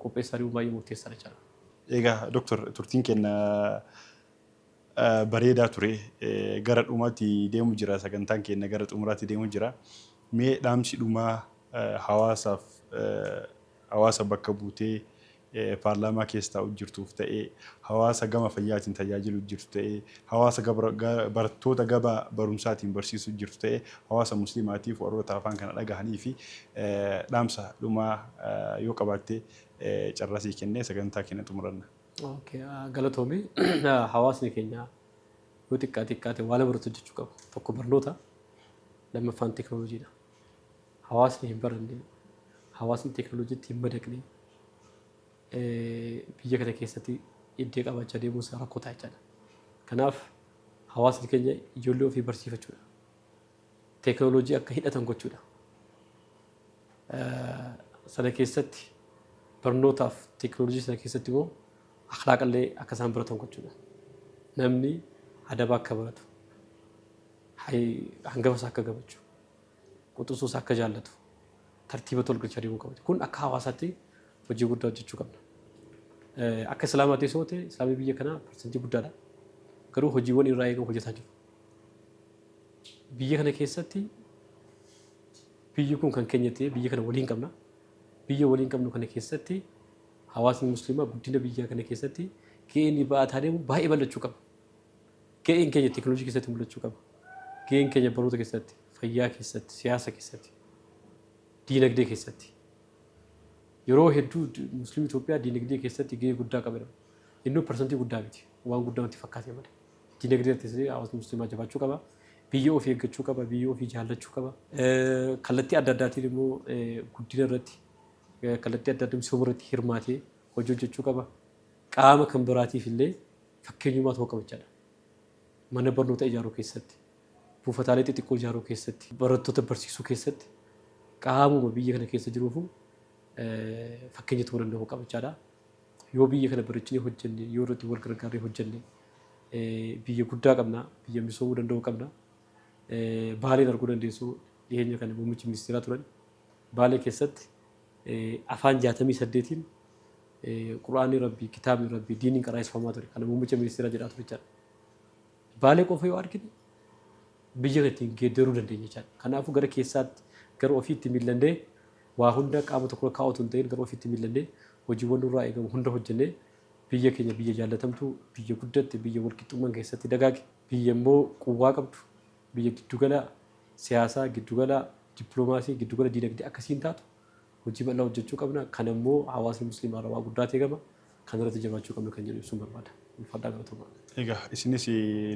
qopheessaa deemuun baay'ee murteessaadha jechaadha. Egaa Doktor, turtiin keenya bareedaa ture. Gara dhumaatti deemu jira, sagantaan keenya gara xumuraatti deemu jira. Mee dhaamsi dhumaa hawaasaaf, hawaasa bakka buutee paarlaamaa keessa taa'u jirtuuf ta'ee, hawaasa gama fayyaatiin tajaajilu jirtu ta'ee, hawaasa barattoota gama barumsaatiin barsiisuu jirtu ta'ee, hawaasa musliimaatiif, warroota afaan kana dhagahanii fi dhaamsa dhumaa yoo qabaatte carrasii kennee sagantaa keenya xumuranna. Galatoomi. Hawaasni keenya yoo xiqqaate xiqqaate waa lama irratti hojjechuu qabu. Tokko barnoota, lammaffaan teekinooloojiidha. Hawaasni hin baranne, hawaasni teekinooloojiitti hin madaqne biyya kana keessatti iddoo qabaachaa deemuun isaa rakkoo ta'a jechaadha. Kanaaf hawaasni keenya ijoollee ofii barsiifachuudha. Teekinooloojii akka hidhatan gochuudha. Sana keessatti barnootaaf teekinooloojii sana keessatti immoo akhlaaqallee akka isaan baratan gochuudha. Namni adaba akka baratu, hangafa isaa akka kabaju, quxisuu isaa akka jaallatu, tartiiba tolgachaa deemuu qaba. Kun akka hawaasaatti hojii guddaa hojjechuu qabna. Akka islaamaatti yoo ta'e, islaamii biyya kanaa parsantii guddaadha. Garuu hojiiwwan irraa eegamu hojjetaa jiru. Biyya kana keessatti, biyyi kun kan keenya ta'e, biyya kana waliin qabna. Biyya waliin qabnu kana keessatti hawaasni musliimaa guddina biyya kana keessatti gaheen inni ba'ataa deemu baay'ee bal'achuu qaba. Gaheen keenya teekinooloojii keessatti mul'achuu qaba. Gaheen keenya barnoota keessatti, fayyaa keessatti, siyaasa keessatti, diinagdee keessatti. Yeroo hedduu musliimni Itoophiyaa diinagdee keessatti gahee guddaa qaba jedhama. Inni parsantii guddaa miti. Waan guddaa nutti fakkaate malee. Diinagdee irratti hawaasni musliimaa jabaachuu qaba. Biyya ofii eeggachuu qaba. Biyya ofii jaallachuu qaba. Kallattii adda addaatiin immoo guddina irratti, kallattii adda addaa misooma irratti hirmaatee hojii hojjechuu qaba. Qaama kan biraatiif illee fakkeenyummaa ta'uu qaba jechaadha. Mana barnoota ijaaruu keessatti, buufataalee xixiqqoo ijaaruu keessatti, barattoota barsiisuu keessatti qaamuma biyya kana keessa jiruufu fakkeenya ta'uu danda'uu qaba jechaadha. Yoo biyya kana bareechinee hojjenne, yoo irratti wal gargaarree hojjenne, biyya guddaa qabna, biyya misoomuu danda'u qabna. Baaleen arguu dandeessu, dhiyeenya kana muummichi ministeeraa turan. Baalee keessatti afaan 68n Quraanni Rabbii, kitaabni Rabbii, diiniin qaraa'isifamaa ture. Kana muummicha ministeeraa jedhaa ture jechaadha. Baalee qofa yoo argine biyya kana ittiin geeddaruu dandeenya jechaadha. Kanaafuu gara keessaatti, gara ofiitti miillannee, waa hunda qaama tokko kaa'utu hin ta'in, gara ofiitti miillannee hojiiwwan nurraa eegamu hunda hojjennee biyya keenya biyya jaallatamtuu, biyya guddatte, biyya walqixxummaan keessatti dagaage, biyya immoo quwwaa qabdu, biyya giddugala siyaasaa, giddugala dippiloomaasii, giddugala diinagdee akkasiin taatu hojii bal'aa hojjechuu qabna. Kan immoo hawaasni musliimaa irraa waa guddaa eegama. Kan irratti jabaachuu qabna kan jedhu ibsuun barbaada. Ulfaadhaa, galatoomaa. Egaa isinis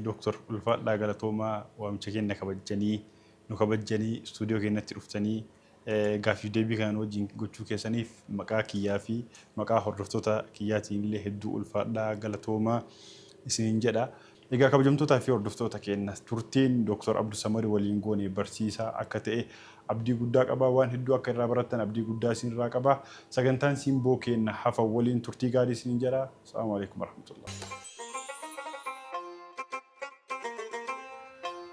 Dooktar ulfaadhaa, galatoomaa. Waamicha keenya kabajjanii, nu kabajjanii istuudiyoo keenyatti dhuftanii gaaffiif deebii kanaan wajjin gochuu keessaniif maqaa kiyyaa fi maqaa hordoftoota kiyyaatiin illee hedduu ulfaadhaa, galatoomaa isiniin jedha. Egaa kabajamtootaa fi hordoftoota keenya, turtiin Dooktar Abdusamad waliin goone barsiisaa akka ta'e abdii guddaa qaba. Waan hedduu akka irraa barattan abdii guddaa isinirraa qaba. Sagantaan simboo keenya hafa waliin turtii gaarii isiniin jedha. Salaamu alaikum warahmatullah.